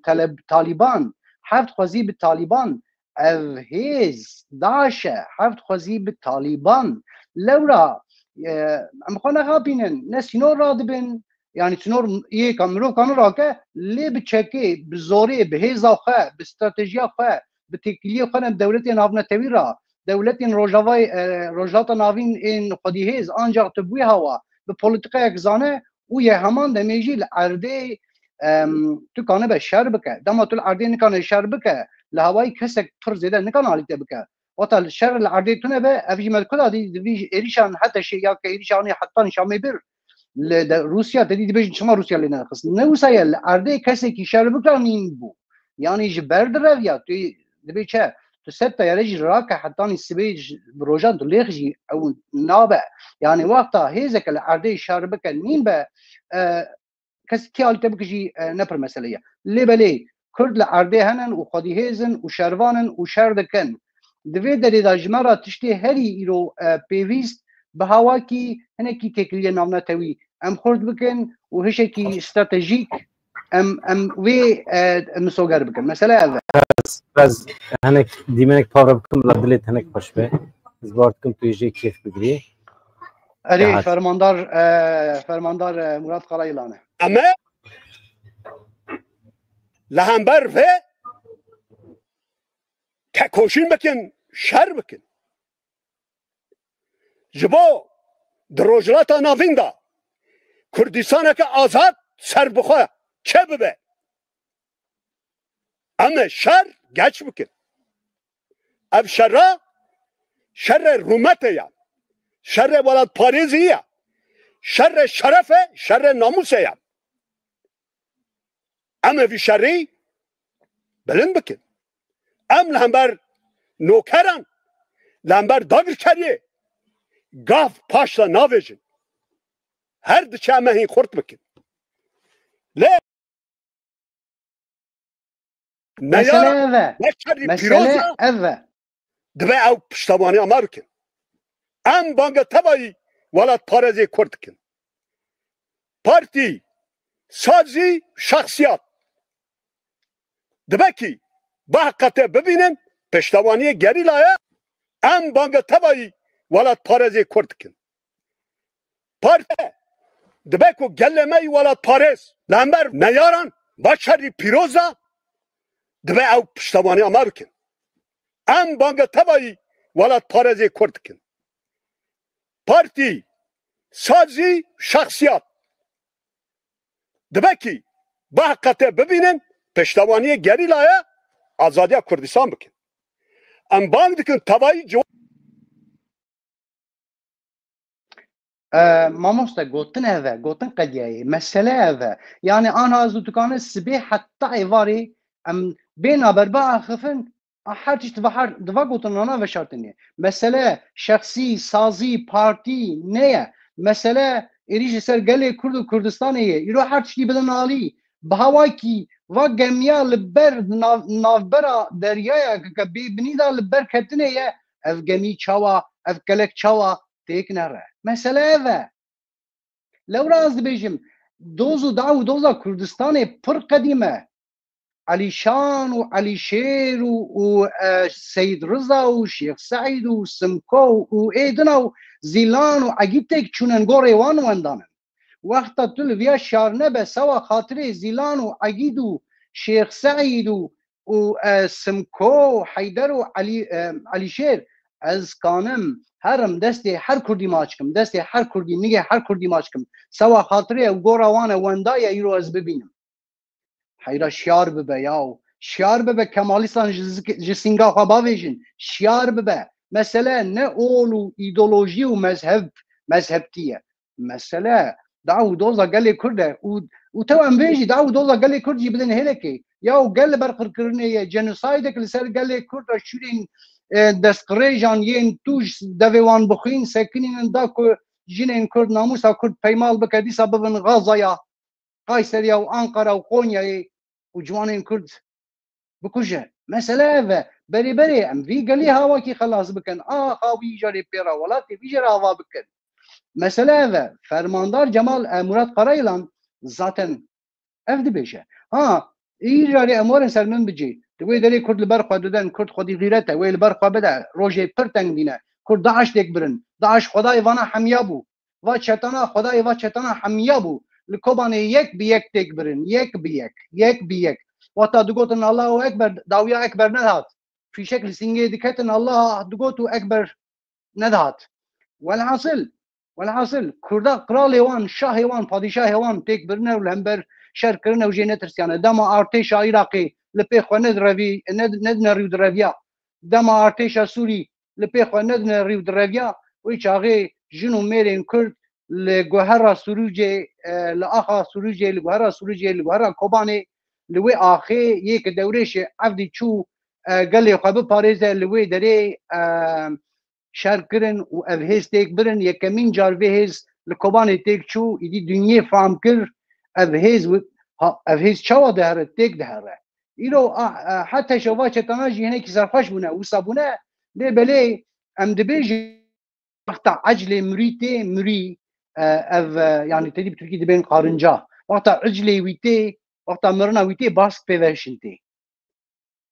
Tele-, Talîban, heft xwezî bi Talîban, ev hêz, DAIŞ e, heft xwezî bi Talîban. Lewra, eh, em xwe nexapînin, ne sînor radibin, yanî sînor yê ka mirov kane rake, lê bi çekê, bi zorê, bi hêza xwe, bi stratejiya xwe, bi têkiliyê xwe ne dewletên navnetewî re, dewletên Rojavayê, e, Rojhilata Navîn ên xwedîhêz, ancax tu bi wê hawa, bi polîtîkayek zane û yê heman demê jî li erdê, em, tu kanibe şer bike. Dema tu li erdê nikane şer bike, li hawayî kesek pir zêde nikane alî te bike. Wata li şer li erdê tune be, ev jî me di ku da dî, di vî êrîşan heta şê ya ke êrîşa anî hetan Şamê bir, li de, Rûsya te dî dibêjin çima Rûsya lê nedixist. Ne wisa ye, li erdê kesekî şer bikira nîn bû. Yanî ji ber direviya, tu dibê çi? Tu sed teyare jî rake hetanî sibê ji, bi rojan tu lêx jî ew nabe. Yanî wexta hêzeke li erdê şer bike nîn be, e, kes kê alî te bike jî, e, ne pir mesele ye. Lê belê Kurd li erdê henin û xwedî hêz in û şervan in û şer dikin. Di vê derê de ji me re tiştê herî îro, e, pêvîst bi hawakî hinekî têkiliyê navnetewî em xurt bikin û hişekî stratejîk em, em wê, e, misoger bikin. Mesele ev e. Ez, ez hinek dîmenek pavre bikim, bila dilê te hinek xweş be. Ez bawer dikim tu yê jê kêf bigirî. Erê, Rehat. Fermandar, e, Fermandar, e, Murat Karayilan e. Em ê li hember vê tekoşîn bikin, şer bikin. Ji bo di Rojhilata Navîn de Kurdistaneke azad serbixwe çêbibe. Em ê şer geç bikin. Ev şerra, şerre rûmetê ye. Şerre welatparêzî ye. Şerre şeref e, şerre namûsê ye. Em ê vî şerî bilind bikin. Em li hember nokeran, li hember dagirkeriyê gav paş de navêjin. Her diçe em ê hîn xurt bikin. Lê Mesele neyara ev e. Beşerî Mesele pîroz e. Ev e. Dibe ew piştevaniya me bikin. Em banga tevayî welatparêzê Kurd dikin. Partî, sazî, şexsiyat. Dibe kî bi heqetê bibînin, piştewaniyê gerîla ye, em banga tevayî welatparêzê Kurd dikin. Partî dibe ku gelê me yî welatparêz li hember neyaran va şerî pîroz da, dibe ew piştevaniya me bikin. Em banga tevayî welatparêzê Kurd dikin. Partî, sazî, şexsiyat. Dibe kî bi heqetê bibînin, piştewaniyê gerîla ye, azadiya Kurdistan bikin. Em bang dikin tevayî ciwa- E, mamoste, gotin ev e, gotin qediyayê, mesele ev e. Yani anha ez û tu kane sibê heta êvarê em bêna berbiaxifin, a her tişt diva her, diva gotinana veşartinê. Mesele şexsî, sazî, partî neye. Mesele êrîş li ser gelê Kurd û Kurdistanê ye. Îro her tiştî bidin alî. Bi hawakî va gemiya li ber nav, navbera deryaya ke, ke bê binî de li ber ketinê ye. Ev gemî çawa, ev kelek çawa têk nere. Mesele ev e. Lewra ez dibêjim, doz û daw û doza Kurdistanê pir qedîm e. Elîşan û Elîşêr û, û, e, Seyîd Riza û Şêx Seîd û Simko û ê dina û Zîlan û Egîd têk çûnin gorê wan wendanin. Wexta tu li viya şar nebe sewa xatirê Zîlan û Egîd û Şêx Seîd û, û, e, Simko û Heyder û Elî, e, Elîşêr, ez kanim herim destê her kurdî maç kim, destê her kurdî, nigê her kurdî maç kim. Sewa xatirê ew gora wan e wendaye îro ez bibînim. Heyra şiyar bibe yaw. Şiyar bibe, Kemalîstan ji zik-, ji singa xwe bavêjin. Şiyar bibe. Mesele ne ol û îdeolojî û mezheb, mezhebtî ye. Mesele da û doza gelê Kurd e. Û, û tew em vê jî da û doza gelê Kurd jî bidin hêlekê. Yaw gel li ber qirkirinê ye. Genosaydek li ser gelê Kurd re şûrên, e, destqirêjan yên tûj devê wan bixwîn, sekinînin da ku jinên Kurd, namûsa Kurd peymal bike, dîsa bibin Xazaya. Kayseriya û Ankara û Konyayê û ciwanên Kurd bikuje. Mesele ev e. Berê berê em vî gelî hawakî xelas bikin. Axa wî jarê pê re welatê vî jê re ava bikin. Mesele ev e. Fermandar Cemal, e, Murat Karayilan zaten ev dibêje. Ha, î jarê em werin ser Minbicê. Di wê derê Kurd li ber xwe diden, Kurd xwedî xîret e, wê li ber xwe bide. Rojê pir teng dîne. Kurd DAIŞ têk birin. DAIŞ xwedayê vana hemiya bû. Va çetana, xwedayê va çetana hemiya bû. Li Kobanê yek bi yek têk birin. Yek bi yek. Yek bi yek. Wexta digotin Allahu Ekber, dawiya Ekber nedihat. Fîşek li singê diketin, Allah digot û Ekber nedihat. Welhasil, welhasil, Kurda qralê wan, şahê wan, padîşahê wan têk birine û li hember şer kirine û jê netirsiyane. Dema artêşa Iraqê li pê xwe nedirevî, ned-, nedine rî û direviya. Dema artêşa Sûrî li pê xwe nedine rî û direviya, wê çaxê jin û mêrên Kurd li guhera Sûrûcê, e, li axa Sûrûcê, li guhera Sûrûcê, li guhera Kobanê, li wê axê yê ki Dewrêşê Evdî çû, e, gelê xwe biparêze, li wê derê, e, şer kirin û ev hêz têk birin. Yekemîn car vê hêz li Kobanê têk çû, îdî dinyê fam kir, ev hêz wi-, ha, ev hêz çawa dihere, têk dihere. Îro, a, a, heta şeva çetana jî hinekî serxweş bûne, wisa bûne. Lê belê em dibêjin, wexta eclê mirî tê, mirî, e, ev, e, yanî tedî bi tirkî dibên karınca. Wexta eclê wî tê, wexta mirina wî tê, bask pê ve şin tê.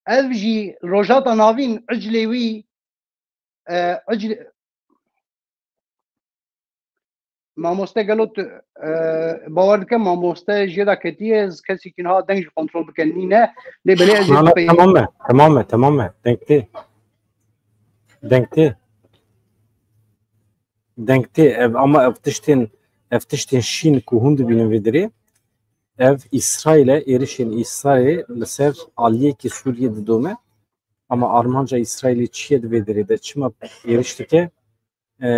Ev jî Rojhilata Navîn eclê wî, e, eclê, Mamoste gelo tu, e, bawer dikim, mamoste jê de ketiye, ez kesekî niha deng jî kontrol bikin nîne. Lê belê ez ê Na, na, bipeyivim. Temam e, temam e, temam e. Deng tê. Deng tê. Deng tê. Ev, ama ev tiştên, ev tiştên şîn ku hûn dibînin vê derê, ev Îsraîl e, êrişên Îsraîlê li ser aliyekî Sûriyê didome. Ama armanca Îsraîlê çi ye di vê derê de? Çima êriş dike? E,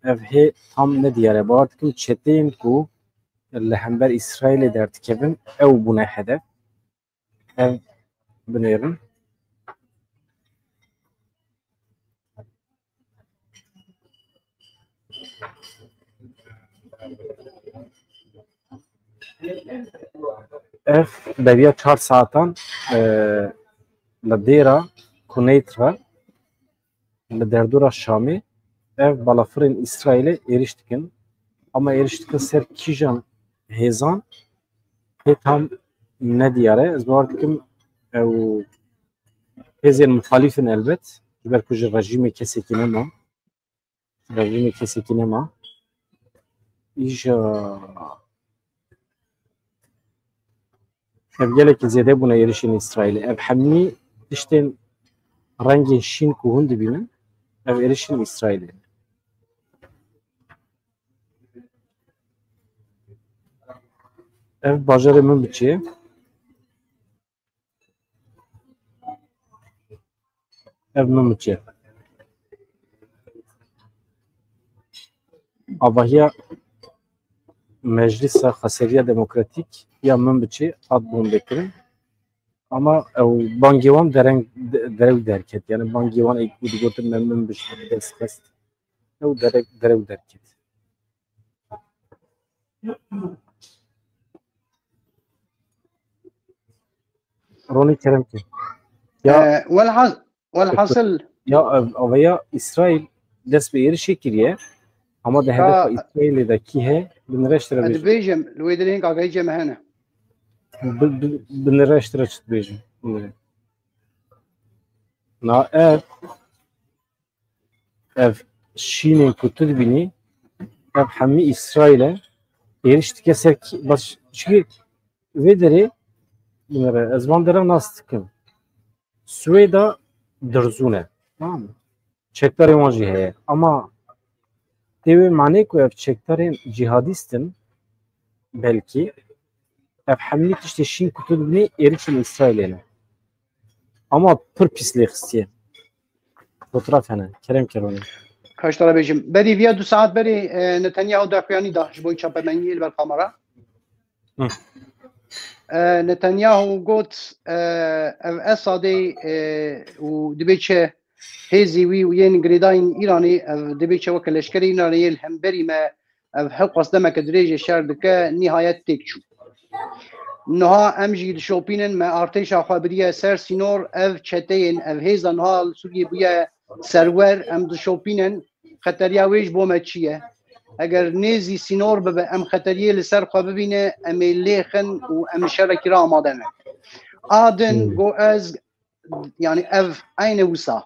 ev hê tam nediyar e. Bawer dikim çeteyên ku li hember Îsraîlê derdikevin, ew bûne hedef. Ev binêrin. Ev beriya çar saetan, e, li dêra Kuneyt re, li derdora Şamê, ev balafirên Îsraîlê êrîş dikin. Ama êrîş dikin ser kîjan hêzan, hê tam nediyar e. Ez bawer dikim ew hêzên muxalîf in elbet, ji ber ku ji rejîmê kesekî nema. Rejîmê kesekî nema. Îja ev gelekî zêde bûne êrişên Îsraîlê. Ev hemî tiştên rengên şîn ku hûn dibînin, ev êrişên Îsraîlê ne. Ev bajarê Minbiçê. Ev Minbiçê. Avahiya Meclisa Xweseriya Demokratîk ya Minbiçê hat bombekirin. Ama ew bangê wan dereng, de-, derew derket. Yani bangê wan ey ku digotin me Minbiç dest xist. Ew derek, derew derket. Ronî kerem ke. Ya Ee, welhas-, welhasil. Ya, ev, aveya Îsraîl dest bi êrişê kiriye. Ama de hedefa Îsraîlê de kî he, bin reşt re ez bêjim. Dibêjim, li wê derê hênk agahî cem hene. Bi, bi, binêre ji te re çi dibêjim? Binêre. Na ev, ev şînên ku tu dibînî, ev hemî Îsraîl e. Êrîş dike ser kî-, baş, çi vê derê, binêre, ez van dera nas dikim. Swêda dirzû ne. Tamam mı? Çekdarên wan jî heye. Ama tê wê manê ku ev çekdarên cîhadîst in, belkî ev hemî tiştê şîn ku tu dibînî êrîşên Îsraîlê ne. Ama pir pîs lê xistiye. Fotoğraf hene. Kerem Keronî. Kaç tane bêjim? Berî viya du saat berî, e, Netanyahu daxuyanî da ji bo çapemeniyê li ber kamera. Hı. E, Netanyahu got, e, ev Esadê, e, û dibê çi hêzî wî û yên girêdayîn Îranê, ev dibê çi weke leşkerê Îranê yê li hemberî me, ev hewqas demeke dirêjê şer dike, nihayet têk çû. Niha em jî dişopînin, me artêşa xwe biriye ser sînor, ev çeteyên, ev hêza niha li Sûriyê bûye serwer, em dişopînin, xeteriya wê ji bo me çi ye? Eger nêzî sînor bibe, em xeteriyê li ser xwe bibîne, em ê lêxin û em şerekî re amade ne. A din Hmm. got ez, yani ev eyne wisa.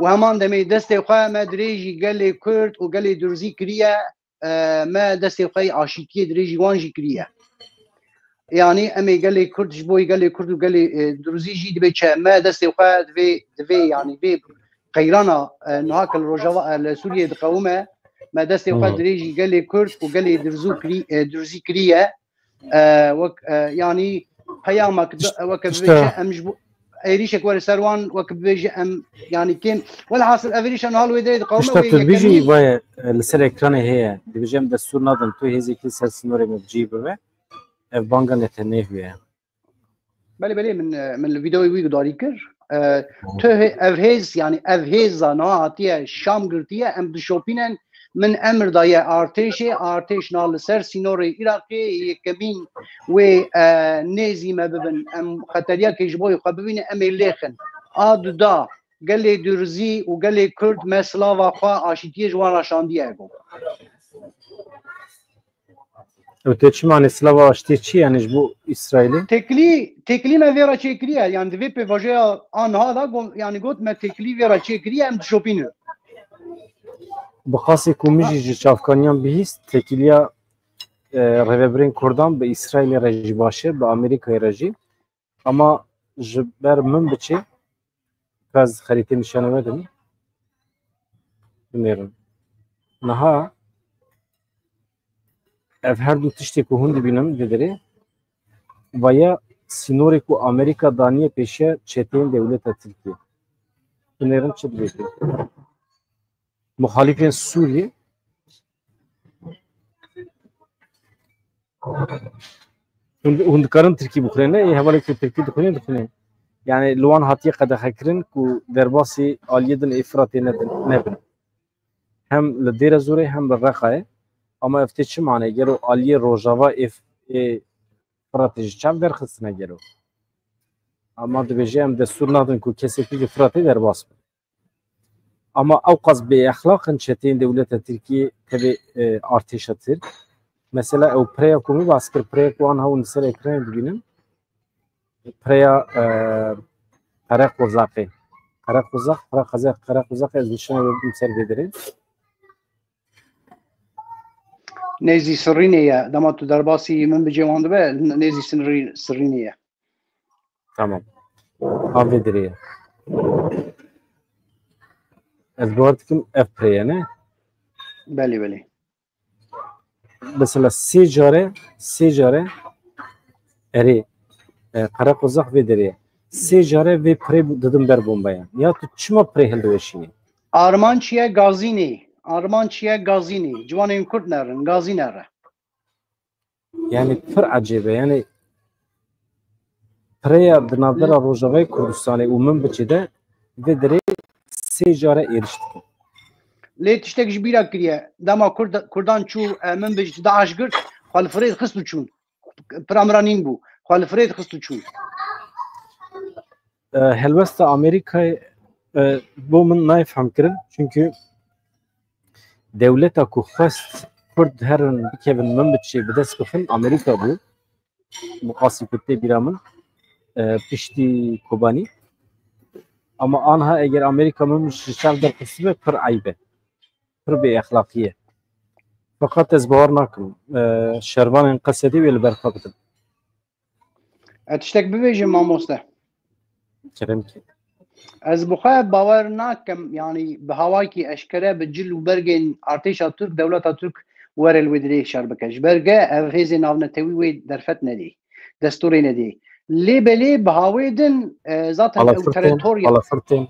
Û heman demê destê xwe me dirêjî gelê Kurd û gelê Durzî kiriye, e, me destê xwe yê aşîtiyê dirêjî wan jî kiriye. Yanî em ê gelê Kurd, ji bo gelê Kurd û gelê, e, Durzî jî dibê çi? Me destê xwe divê, divê yanî vê qeyrana, e, niha ke li Rojava, e, li Sûriyê diqewime, me destê xwe Hmm. dirêjî gelê Kurd û gelê Durzû kirî-, e, Durzî kiriye. E, wek, e, yanî peyamek, Tişt-, weke tişta bibêje em ji bo êrîşek were ser wan, weke bibêje em, yanî kêm. Welhasil ev êrîşa niha li wê derê diqewime, Tişta wê tu dibêjî yekemîn. Vaye, e, li ser ekranê heye. Dibêje em destûr nadin tu hêzekî ser sînorê me bi cî bibe. Ev banga Netanyahu'ye. Belê, belê, min, e, min li vîdeoyê wî gudarî kir. E, tu hê-, ev hêz, yanî ev hêza niha hatiye Şam girtiye, em dişopînin. Min emir daye artêşê, artêş niha li ser sînorê Iraqê yekemîn wê, e, nêzî me bibin. Em xeteriyekê ji bo xwe bibînin, em ê lêxin. A duda, gelê Durzî û gelê Kurd me silava xwe aşîtiyê ji wan re şandiye, got. Û tê çi manê silava aştiyê çi, yanî ji bo Îsraîlê? Têkilî, têkilî me vê re çêkiriye, yanî di vê pêvajoya a niha de got, yanî got me têkilî vê re çêkiriye, em dişopînin. Bi qasê ku min jî ji çavkaniyan bihîst, têkiliya, e, rêvebirên Kurdan bi Îsraîlê re jî baş e, bi Amerîkayê re jî. Ama ji ber min biçe, ez xerîtê nîşanê we dibî. Binêrin. Niha ev her du tiştê ku hûn dibînin di derê, vaya sînorê ku Amerîka daniye pêşiya çeteyên dewleta Tirkiyê. Binêrin çi dibêje. Muxalîfên Sûriyê Hûn, hûn dikarin tirkî bixwînin, ne? Ê hevalê ku tirkî dixwînin, dixwînin. Yani li wan hatiye qedexekirin ku derbasî aliyê din ê Firatê nedin, nebin. Hem li Dêrezorê hem li Reqayê. Ama ev tê çi mane? Gelo aliyê Rojava ê, ê Firatê ji çav derxistine gelo? Ama dibêje em destûr nadin ku kesekî ji Firatê derbas be. Ama ewqas bêexlaq in çeteyên dewleta Tirkiyê tevê, e, artêşa Tirk. Mesela ew pireya ku min behs kir, pireya ku an hewin li ser ekranê dibînin. Pireya, e, Qereqozaqê. Qereqozaq, Qereqozaq, Qereqozaq ez nîşanê we bidim ser vê derê. Nêzî Sirrînê ye. Dema tu derbasî min bicê wan dibe, nêzî Sirrî-, Sirrînê ye. Tamam. Ha vê derê ye. Ez bawer dikim ev pire ye, ne? Belê, belê. Mesela sê care, sê care, erê, e, Qereqozaq vê derê ye. Sê care vê pirê bu-, didim ber bombeyan. Ya tu çima pirê hildiweşînî? Armanc ye gazînê. Armanc ye gazînê. Ciwanên Kurd nerin, gazî nere. Yani pir ecêb e. Yani pireya di navbera Rojavayê Kurdistanê û Minbicê de vê derê sê care êriş dikin. Lê tiştek ji bîra kiriye. Dema Kurd-, Kurdan çû, e, Minbic ji DAIŞ girt, xwe li firê dixist û çûn. Pira mira nîn bû. Xwe li firê dixist û çûn. E, helwesta Amerîkayê, e, bo min nayê fehmkirin. Çünkü dewleta ku xwest Kurd herin bikevin Minbicê bi dest bixin Amerîka bû. Bi qasî ku tê bîra min, e, piştî Kobanî. Ama anha eger Amerîka min ji şer derxistibê, pir eyb e. Pir bêexlaqî ye. Feqet ez bawer nakim, e, şervanên Qesedê wê li ber xwe bidin. Ez tiştek bibêjim, mamoste. Kerem ki. Ez bi xwe bawer nakim, yanî bi hawakî eşkere bi cil û bergên artêşa Tirk, dewleta Tirk were li wê dirê şer bike. Ji ber ge ev hêzên navnetewî wê derfet nedê, destûrê nedê. Lê belê bi hawê din, e, zaten ew Balafir tên, teritorya balafir tên.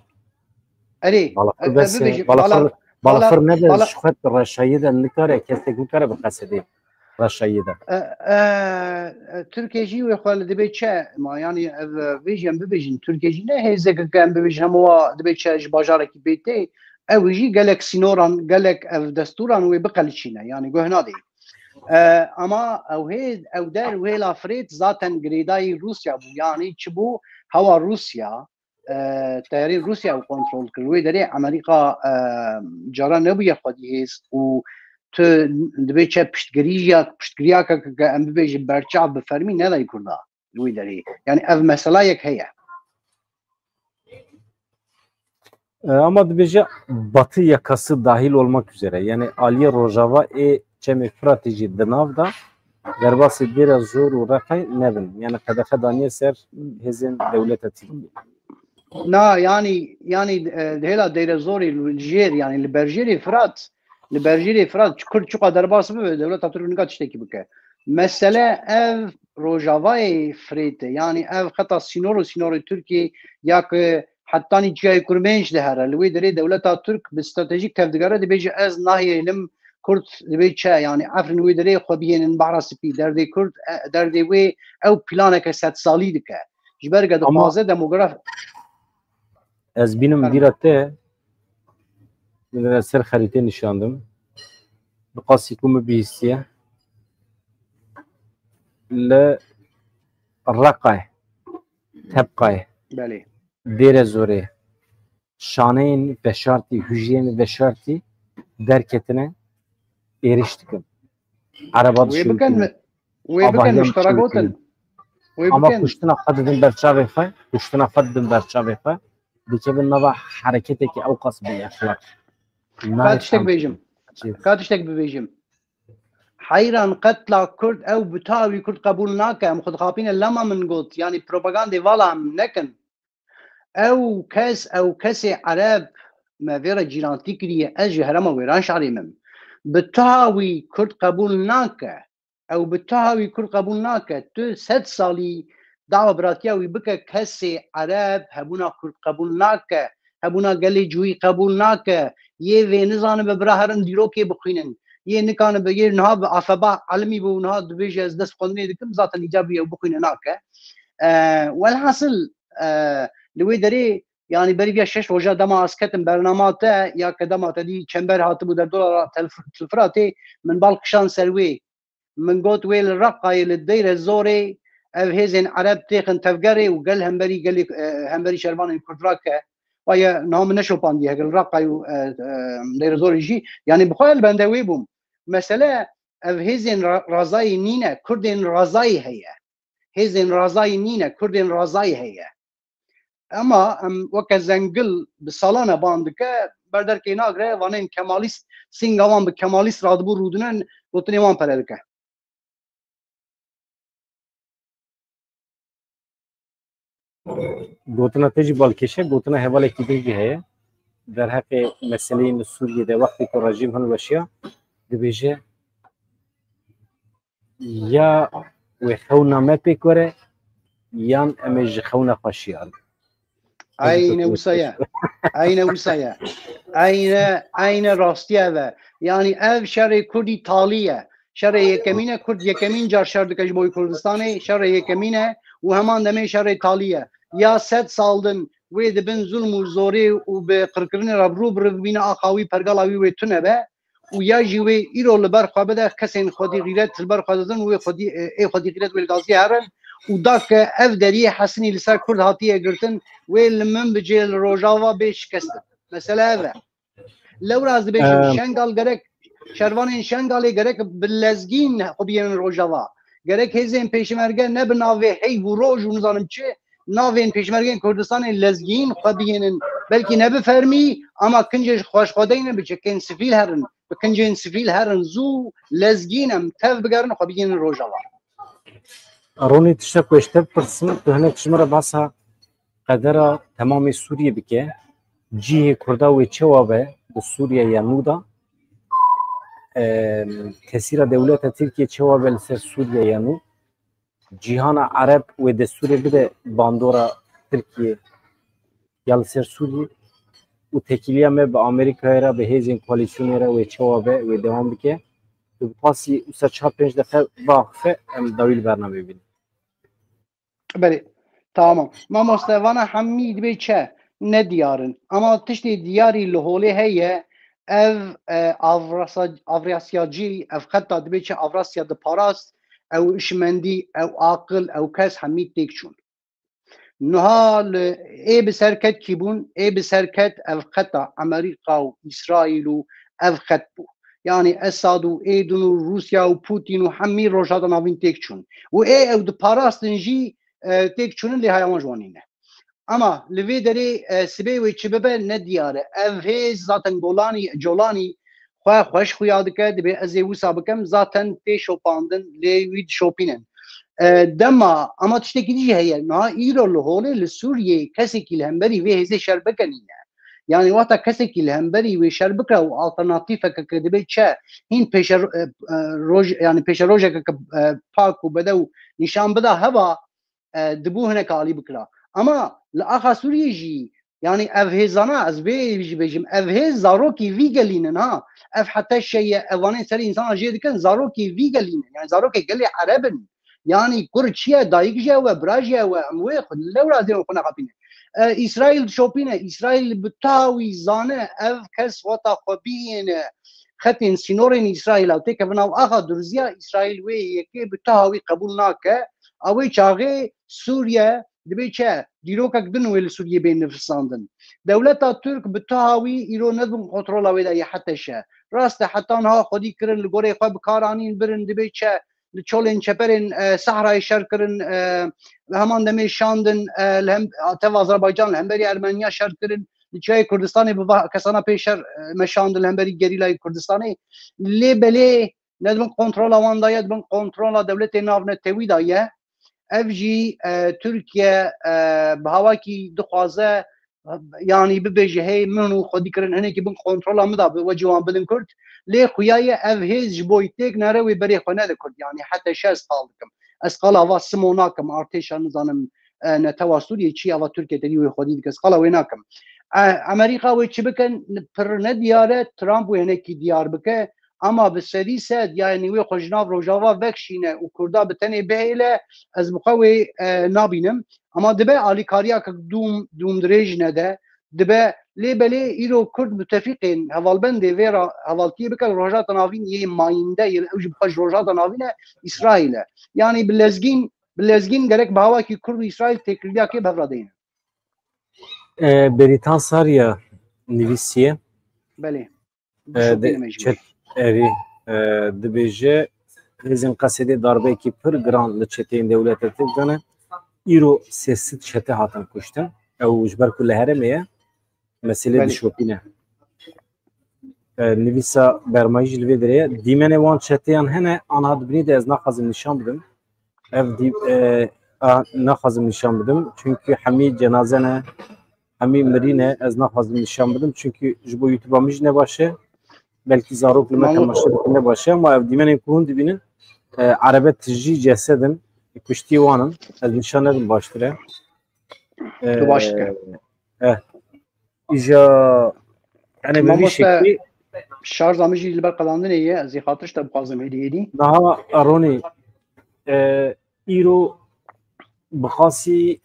Erê, Balafir e, e, bes e, bibêjim, balafir, bala-, balafir bala-, nebe bala-, ji xwe reşayê de nikare, kesek nikare bi Qesedê reşayê de. E, e, e, Tirkiye jî wê xwe li dibê çi ma, yanî ev, e, vê jî em bibêjin, Tirkiye jî ne hêzeke ke em bibêjin hemû wa dibê çi ji bajarekî pê tê, ew jî gelek sînoran, gelek ev destûran wê biqeliçîne, yanî guh nadê. E, ama ew hê, ew der û hêla Firêt zaten girêdayî Rûsya bû, yanî çi bû? Hewa Rûsya, e, teyarên Rûsya ew kontrol kir. Wê derê Amerîka, e, cara nebûye xwedî hêz û tu dibê çi piştgirî ya, piştgiriyake ke em bibêjin berçav bi fermî nedayî Kurda li wê derê. Yani ev meselayek heye. E, ama dibêje Batı yakası dahil olmak üzere. Yani aliyê Rojava ê Çemê Firatê jî di nav de, derbasî Dêra Zor û Reqay nebin. Yani qedexe daniye ser hêzên dewleta Tirkiyê. Na, yani, yani, e, hêla Dêra Zorê li jêr, yani li berjêrê Firat, li berjêrê Firat, Kurd çiqa derbas bibe, dewleta Tirk nika tiştekî bike. Mesele ev Rojavayê Firêt e, yani ev xeta sînor û sînorê Tirkiyê ya ki hetanî çiyayê Kurmênc dihere. Li wê derê dewleta Tirk bi stratejîk tevdigere dibêje ez nahêlim Kurd dibê çi, yani Efrîn wê derê xwe bihênin Behra Spî, derdê Kurd, e, derdê wê ew planeke sedsalî dike. Ji ber ke Ama dixwaze demograf- Ez bînim Fermo. bîra te, min ser xerîtê nîşandim. Bi qasî ku min bihîstiye. Li Reqay, Tebqay, Belê. Dêre Zorê, şaneyên veşartî, hûjiyên veşartî derketine êrîş dikin. Ereba Wê dişewitîne. bikin mi? Wê bikin, Avahiya min ji te re gotin. Wê Ama bikin. kuştina xwe didin ber çavê xwe, kuştina xwe didin ber çavê xwe, dikevin nava hereketekî ewqas bêexlaq. Ka tiştek bêjim. Ka tiştek bibêjim. Heyran qetla Kurd ew bi tawî Kurd qebûl nake. Em xwe dixapîne lema min got. Yanî propagandê vala em nekin. Ew kes, ew kesê Ereb me vê re cîrantî kiriye. Ez ji herêma Wêranşarê me. Bi tawî Kurd qebûl nake. Ew bi tawî Kurd qebûl nake. Tu sed salî dawa biratiya wî bike, kesê Ereb hebûna Kurd qebûl nake. Hebûna gelê cihûyî qebûl nake. Yê vê nizanibe bira herin dîrokê bixwînin. Yê nikanibe, yê niha bi afeba elimî bû, niha dibêje ez dest xwendinê dikim, zaten îcabî ew bixwîne nake. E, welhasil, e, li wê derê, yani berî vêya şeş roja dema ez ketim bernama te, ya ke dema te dî çember hatibû derdola Tel-, Tilfiratê, min bal kişand ser wê. Min got wê li Reqayê, li Dêre Zorê ev hêzên Ereb têxin tevgerê û gel hemberî gelê, e, hemberî şervanên Kurd rake. Waye niha min neşopandiye, heke li Reqay û, e, e, Dêre Zorê jî, yani bi xwe li bende wê bûm. Mesele ev hêzên ra-, razayî nîne, Kurdên razayî heye. Hêzên razayî nîne, Kurdên razayî heye. Ema em weke zengil bi salan e ban dike, berderkê nagre, vanên Kemalîst, sînga wan bi Kemalîst radibû rûdine, gotinê wan pere dike. Gotina te jî balkêş e, gotina hevalekî din jî heye. Derheqê meseleyên li Sûriyê de wextê ku rejîm hilweşiya, dibêje, ya wê xewna me pêk were, yan em ê ji xewna xwe şiyar bin. Eyne wisa ye. Eyne wisa ye. Eyne, eyne rastiye ev e. Yani ev şerê Kurdî talî ye. Şerê yekemîn e, Kurd yekemîn car şer dike ji bo Kurdistanê. Şerê yekemîn e û heman demê şerê talî ye. Ya sed sal din wê di bin zulm û zorê û bi qirkirinê re bi rû bi rû bibîne, axa wî, pergala wî wê tune be. Û ya jî wê îro li ber xwe bide, kesên xwedî xîret li ber xwe didin, wê xwedî, ê xwedî xîret wê li gaziyê herin û da ke ev deriyê Hesinî li ser Kurd hatiye girtin, wê li min bicê li Rojava bê şikestin. Mesele ev e. Lewra ez dibêjim, Em. Şengal gerek, şervanên Şengalê gerek bi lezgîn xwe biyênin Rojava. Gerek hêzên pêşmerge ne bi navê heyv û roj û nizanim çi, navên pêşmergên Kurdistanê lezgîn xwe bigihînin. Belkî ne bi fermî, ama kincê xweşxwedeyne bi çekên sivîl herin, bi kincên sivîl herin zû lezgîn em tev bigerin xwe bigihînin Rojava. Ronî, tiştek ku ez ji te bipirsim, tu hinek ji min re behsa qedera temamê Sûriyê bike. Cihê Kurda wê çewa be di Sûriyeya nû de? Em, tesîra dewleta Tirkiye çewa be li ser Sûriyeya nû? Cîhana Ereb wê destûrê bide bandora Tirkiye ya li ser Sûriyê û tekîliya me bi Amerîkayê re, bi hêzên koalîsyonê re wê çewa be, wê dewam bike. Tu bi qasî wisa çar pênc deqe biaxife, em dawî li bernameyê bînin. Belê, tamam. Mamoste, vana hemî dibê çi? Ne diyar in. Ama tiştê diyarî li holê heye, ev, e, Avrasa-, Avrasyacî, ev xeta dibê çi Avrasya diparast, ew işmendî, ew aqil, ew kes hemî têk çûn. Niha li ê bi ser ket kî bûn? Ê bi ser ket ev xeta Amerîka û Îsraîl û ev xet bû. Yanî Esad û êdin û Rûsya û Pûtîn û hemî Rojhilata Navîn têk çûn. Û ê ew diparastin jî, e, têk çûnin lê haya wan ji wan nîne. Ama li vê derê, e, sibê wê çi bibe ne diyar e. Ev hêz zaten Golanî, Colanî xwe xweş xuya dike, dibê ez ê wisa bikim, zaten tê şopandin, lê wî dişopînin. E, dema, ama tiştekî dî jî heye, niha îro li holê li Sûriyê kesekî li hemberî vê hêzê şer bike nîne. Yanî wexta kesekî li hemberî wê şer bike û alternatîfeke ke dibê çi, hîn pêşe, e, e, roj, yanî pêşerojeke ke, e, pak û bedew nîşan bida heva, e, dibû hinek alî bikira. Ama li axa Sûriyê jî, yanî ev hêzana, ez vê jî bêjim, ev hêz zarokî vî gelî nin ha. Ev heteşe ye, ev wanên serê însana jê dikin, zarokî vî gelî nin. Yanî zarokê gelê Ereb in. Yanî kur çi ye, dayik jî ew e, bira jî ew e, em wê xwe lewra zê xwe nexapîne. E, Îsraîl dişopîne, Îsraîl bi tawî zane, ev kes weta xwe bihêne xetên sînorên Îsraîla û têkeve nav axa Durziya, Îsraîl wê yekê bi tawî qebûl nake. A wê çaxê Sûriye dibê çi? Dîrokek din wê li Sûriyê bên nivîsandin. Dewleta Tirk bi tawî îro ne di bin kontrola wê de ye heteşe. Rast e, heta niha xwedî kirin, li gorê xwe bi kar anîn birin, dibê çi? Li çolên çeperên, e, Sehrayê şer kirin, e, li heman demê şandin, e, li hem, tev Azerbaycan li hemberî Ermeniya şer kirin, li çiyayê Kurdistanê bi va kesana pê şer, e, meşandin li hemberî gerîlayê Kurdistanê. Lê belê ne di bin kontrola wan de ye, di bin kontrola dewletê navnetewî de ye. Ev jî, e, Tirkiye, e, bi hawakî dixwaze, yanî bibêje, hey, min û xwedî kirin hinekî bin kontrola min de bi wecî wan bidin Kurd. Lê xuya ye ev hêz ji bo têk nere wê berê xwe nede Kurd. Yanî heta şez qal dikim. Ez qala va Simo nakim, artêşa nizanim, e, netewa Sûriyê çi ya va Tirkiye tedî wê xwedî dike, ez qala wê nakim. E, Amerîka wê çi bikin, pir nediyar e, Trump wê hinekî diyar bike. Ama bi sedî sed, yanî wê xwe ji nav Rojava vekişîne û Kurda bi tenê bihêle, ez bi xwe wê, e, nabînim. Ama dibe alîkariyeke dûm, dûmdirêj nede, dibe lê belê îro Kurd mutefîqên hevalbendê vê re hevaltiyê bike, Rojhilata Navîn yê mayînde, yê ew jî bi xwe ji Rojhilata Navîn e, Îsraîl e. Yanî bi lezgîn, bi lezgîn gerek bi hawakî Kurd û Îsraîl têkiliyakê bi hev re deyne. E, Bêrîtan Sarya nivîsiye. Belê. E, de, çet, erî, e, dibêje, hêzên Qesedê darbeyekî pir giran li çeteyên dewleta Tirk dane. Îro sê sed çete hatin kuştin. Ew ji ber ku li herêmê ye, meselê Belê. dişopîne. E, nivîsa Bermayî jî li vê derê ye. Dîmenê wan çeteyan hene, anha di binî de ez naxwazim nîşan bidim. Ev dî, e, a, naxwazim nîşan bidim. Çünkü hemî cenaze ne, hemî mirî ne, ez naxwazim nîşan bidim. Çünkü ji bo YouTube-a min jî ne baş e. Belkî zarok li me Mamoste. temaşe dikin ne baş e, ama ev dîmenên ku hûn dibînin, e, erebe tijî cesedin, kuştî wan in. Ez nîşan nedim baştir e. E, Tu baş dike. e, Îja, yani bi vî Mamoste, şeklî şarja min jî li ber qedandinê ye, ez ê xatir ji te bixwazim êdî êdî. Niha Ronî, e, îro bi xasî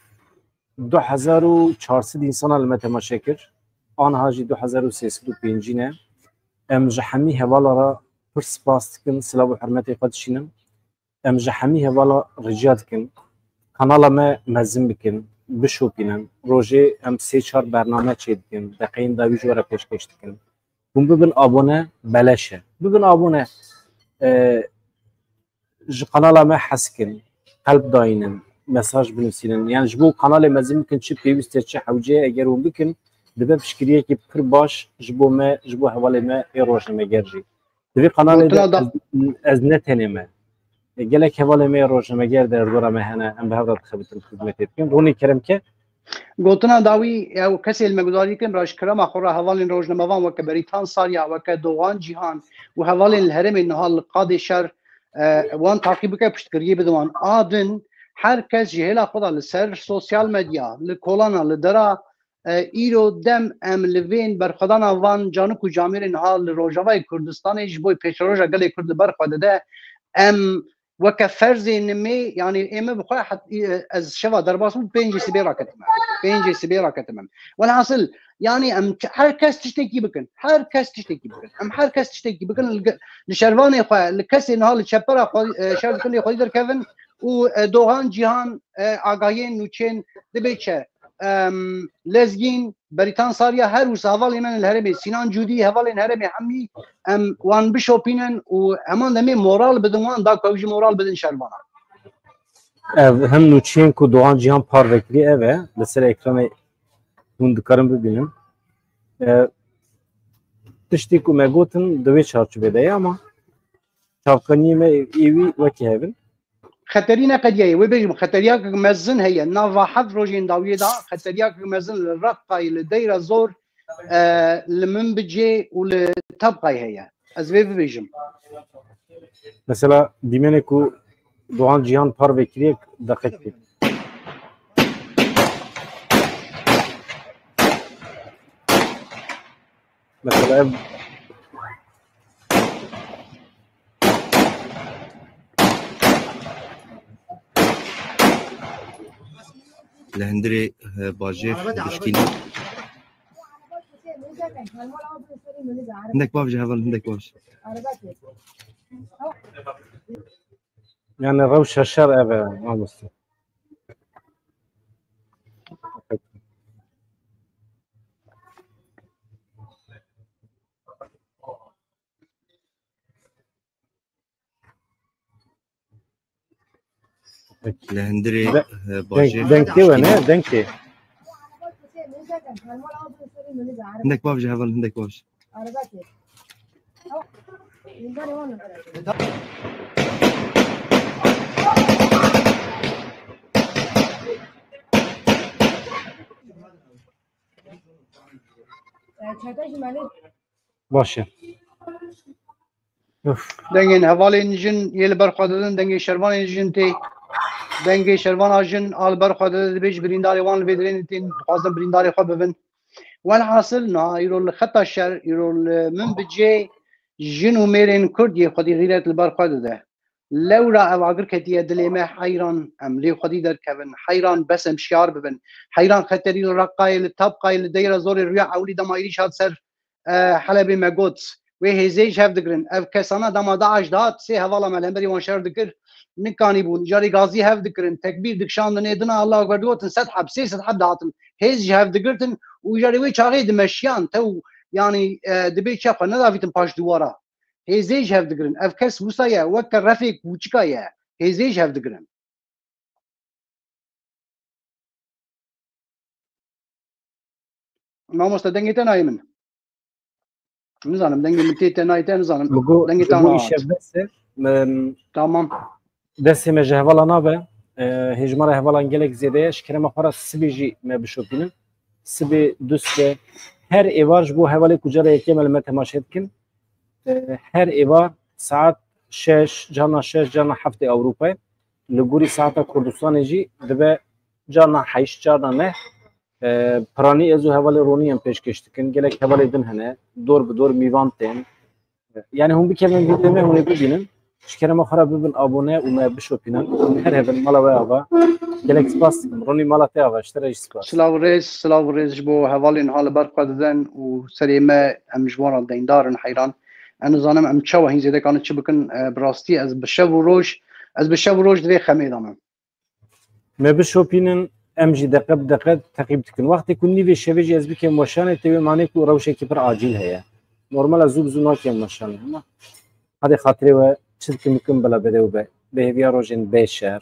du hezar û çar sed însana li me temaşe kir. Anha jî du hezar û sê sed û pêncî ne. Em ji hemî hevala re pir spas dikin, silav û hurmetê xwe dişînin. Em ji hemî hevala rica dikin, kanala me mezin bikin, bişopînin. Rojê em sê çar bername çêdikin, deqeyên dawî ji we re pêşkêş dikin. Hûn bibin abone, beleş e. Bibin abone. E, ji kanala me hez kin, qelb dayînin, mesaj binusînin. Yani ji bo kanalê mezin bikin, çi pêwîst e, çi hewce ye, eger hûn bikin, dibe piştgiriyekî pir baş ji bo me, ji bo hevalê me ê rojnameger jî. Di vê kanalê de Gotina da- ez, ez ne tenê me. Gelek hevalê me yê rojnameger derdora me hene, em bi hev re dixebitin, xizmetê dikin. Ronî kerem ke. Gotina dawî ew kesê li me gudarî dikin, bi rêz kerema xwe re hevalên rojnamevan weke Berîtan Sarya, weke Doğan Cîhan û hevalên li herêmê niha li qadê şer, e, wan taqîb bike, piştgiriyê bide wan. A din her kes ji hêla xwe de li ser sosyal medya, li kolana, li dera, e, îro dem em li vên berxwedana van canik û camêrên niha li Rojavayê Kurdistanê ji bo pêşeroja gelê Kurd li ber xwe dide. Em weke ferzê nimê, yanî ê me bi xwe het-, e, ez şeva derbas bûm, pêncê sibê raketime. Pêncê sibê raketime. Welhasil, yanî em ç-, her kes tiştekî bikin. Her kes tiştekî bikin. Em her kes tiştekî bikin. Li ge-, li şervanê xwe, li kesê niha li çepera xwe, e, şer dikin lê xwedî derkevin û, e, Doğan Cîhan, e, agahiyên nûçeyên dibê çi? Em, Lezgîn, Berîtan Sarya, her wisa hevalên me li herêmê, Sînan Cûdî, hevalên herêmê hemî em wan bişopînin û heman demê moral bidin wan, da ku ew jî moral bidin şervana. Ev hem nûçeyên ku Doğan Cîhan parve kirî ev e, li ser ekranê hûn dikarin bibînin. E, tiştê ku me gotin di wê çarçovê de ye, ama çavkaniyê me ê wî wekî hev in. Xeterî ne qediyaye, wê bêjim, xeteriyakek mezin heye. Nava heft rojên dawiyê de xeteriyakek mezin li Reqayê, li Deyra Zor, e, li Minbicê û li Tebqayê heye. Ez vê bibêjim. Mesela dîmenê ku Doğan Cîhan parve kiriye, deqek bû. Mesela ev Li hundirê, e, bajêr dişkînin. Hindek bav ji heval, hindek bav ji. Yani rewşa şer ev e, mamoste. Li hundirê, De-, e, bajêr deng, deng tê we ne? Deng tê. Hindek bav ji heval, hindek bav ji. Baş e. Uf. Dengên hevalên jin yê li ber xwe didin, dengê şervanên jin tê. Dengê şervana jin a li ber xwe dide, dibê ji birîndarê wan li vê dirênê tên, dixwazin birîndarê xwe bibin. Welhasil, niha îro li xeta şer, îro li Minbicê jin û mêrên Kurd yê xwedî xîret li ber xwe dide. Lewra ev agir ketiye dilê me, heyran em lê xwedî derkevin, heyran bes em şiyar bibin. Heyran xeterî li Reqayê, li Tabqayê, li Deyra Zorê rûya ewilî dema êrîş hat ser, e, Helebê me got, wê hêzê ji hev digirin. Ev kesana dema DAIŞ dihat, sê hevala me li hemberî wan şer dikir, nikanî bûn. Îcarê gazî hev dikirin, tekbîr dikişandin, ê dina Allahu Ekber digotin, sed heb, sê sed heb dihatin. Hêz ji hev digirtin û îcarê wê çaxê dimeşiyan, tew, yanî, e, dibê çi xwe nedavîtin paş dûwara. Hêzê ji hev digirin. Ev kes wisa ye, weke refê kûçika ye. Hêzê ji hev digirin. Mamoste, dengê te nayê min. Nizanim, dengê min tê te nayê te, nizanim. Bi go, dengê bi te go nayê. Îşev bes e. Em, Tamam. Destê me ji hevala nabe. E, hêjmara hevalan gelek zêde ye. Ji kerema xwe re sibê jî me bişopînin. Sibê, dustê, her êvar ji bo hevalê ku cara yekê me li me temaşe dikin. E, her êvar saet şeş, carna şeş, carna heftê Ewropayê. Li gorî saeta Kurdistanê jî dibe carna heşt, carna neh. E, piranî ez û hevalê Ronî em pêşkêş dikin. Gelek hevalê din hene. Dor bi dor mîvan tên. Yani hûn bikevin vîdyoyê me, hûn ê bibînin. Ji kerema xwe re bibin abone û me bişopînin. Hûn her hebin mala we ava. Gelek spas dikim. Ronî, mala te ava, ji te re jî spas. Silav û rêz, silav û rêz ji bo hevalên ha li ber xwe didin û serê me, em ji wan re deyndar in, heyran. Ez nizanim em çawa hîn zêde kanin çi bikin, e, bi rastî ez bi şev û roj, ez bi şev û roj di vê xemê de me. Me bişopînin, em jî deqe bi deqe teqîb dikin. Wextê ku nîvê şevê jî ez bikim weşanê, tê wê manê ku rewşekî pir acîl heye. Normal e, zû bi zû nakim weşanê, hema hadê xatirê we çi dikim bikim bila bede û be. bi hêviya rojên bê şer.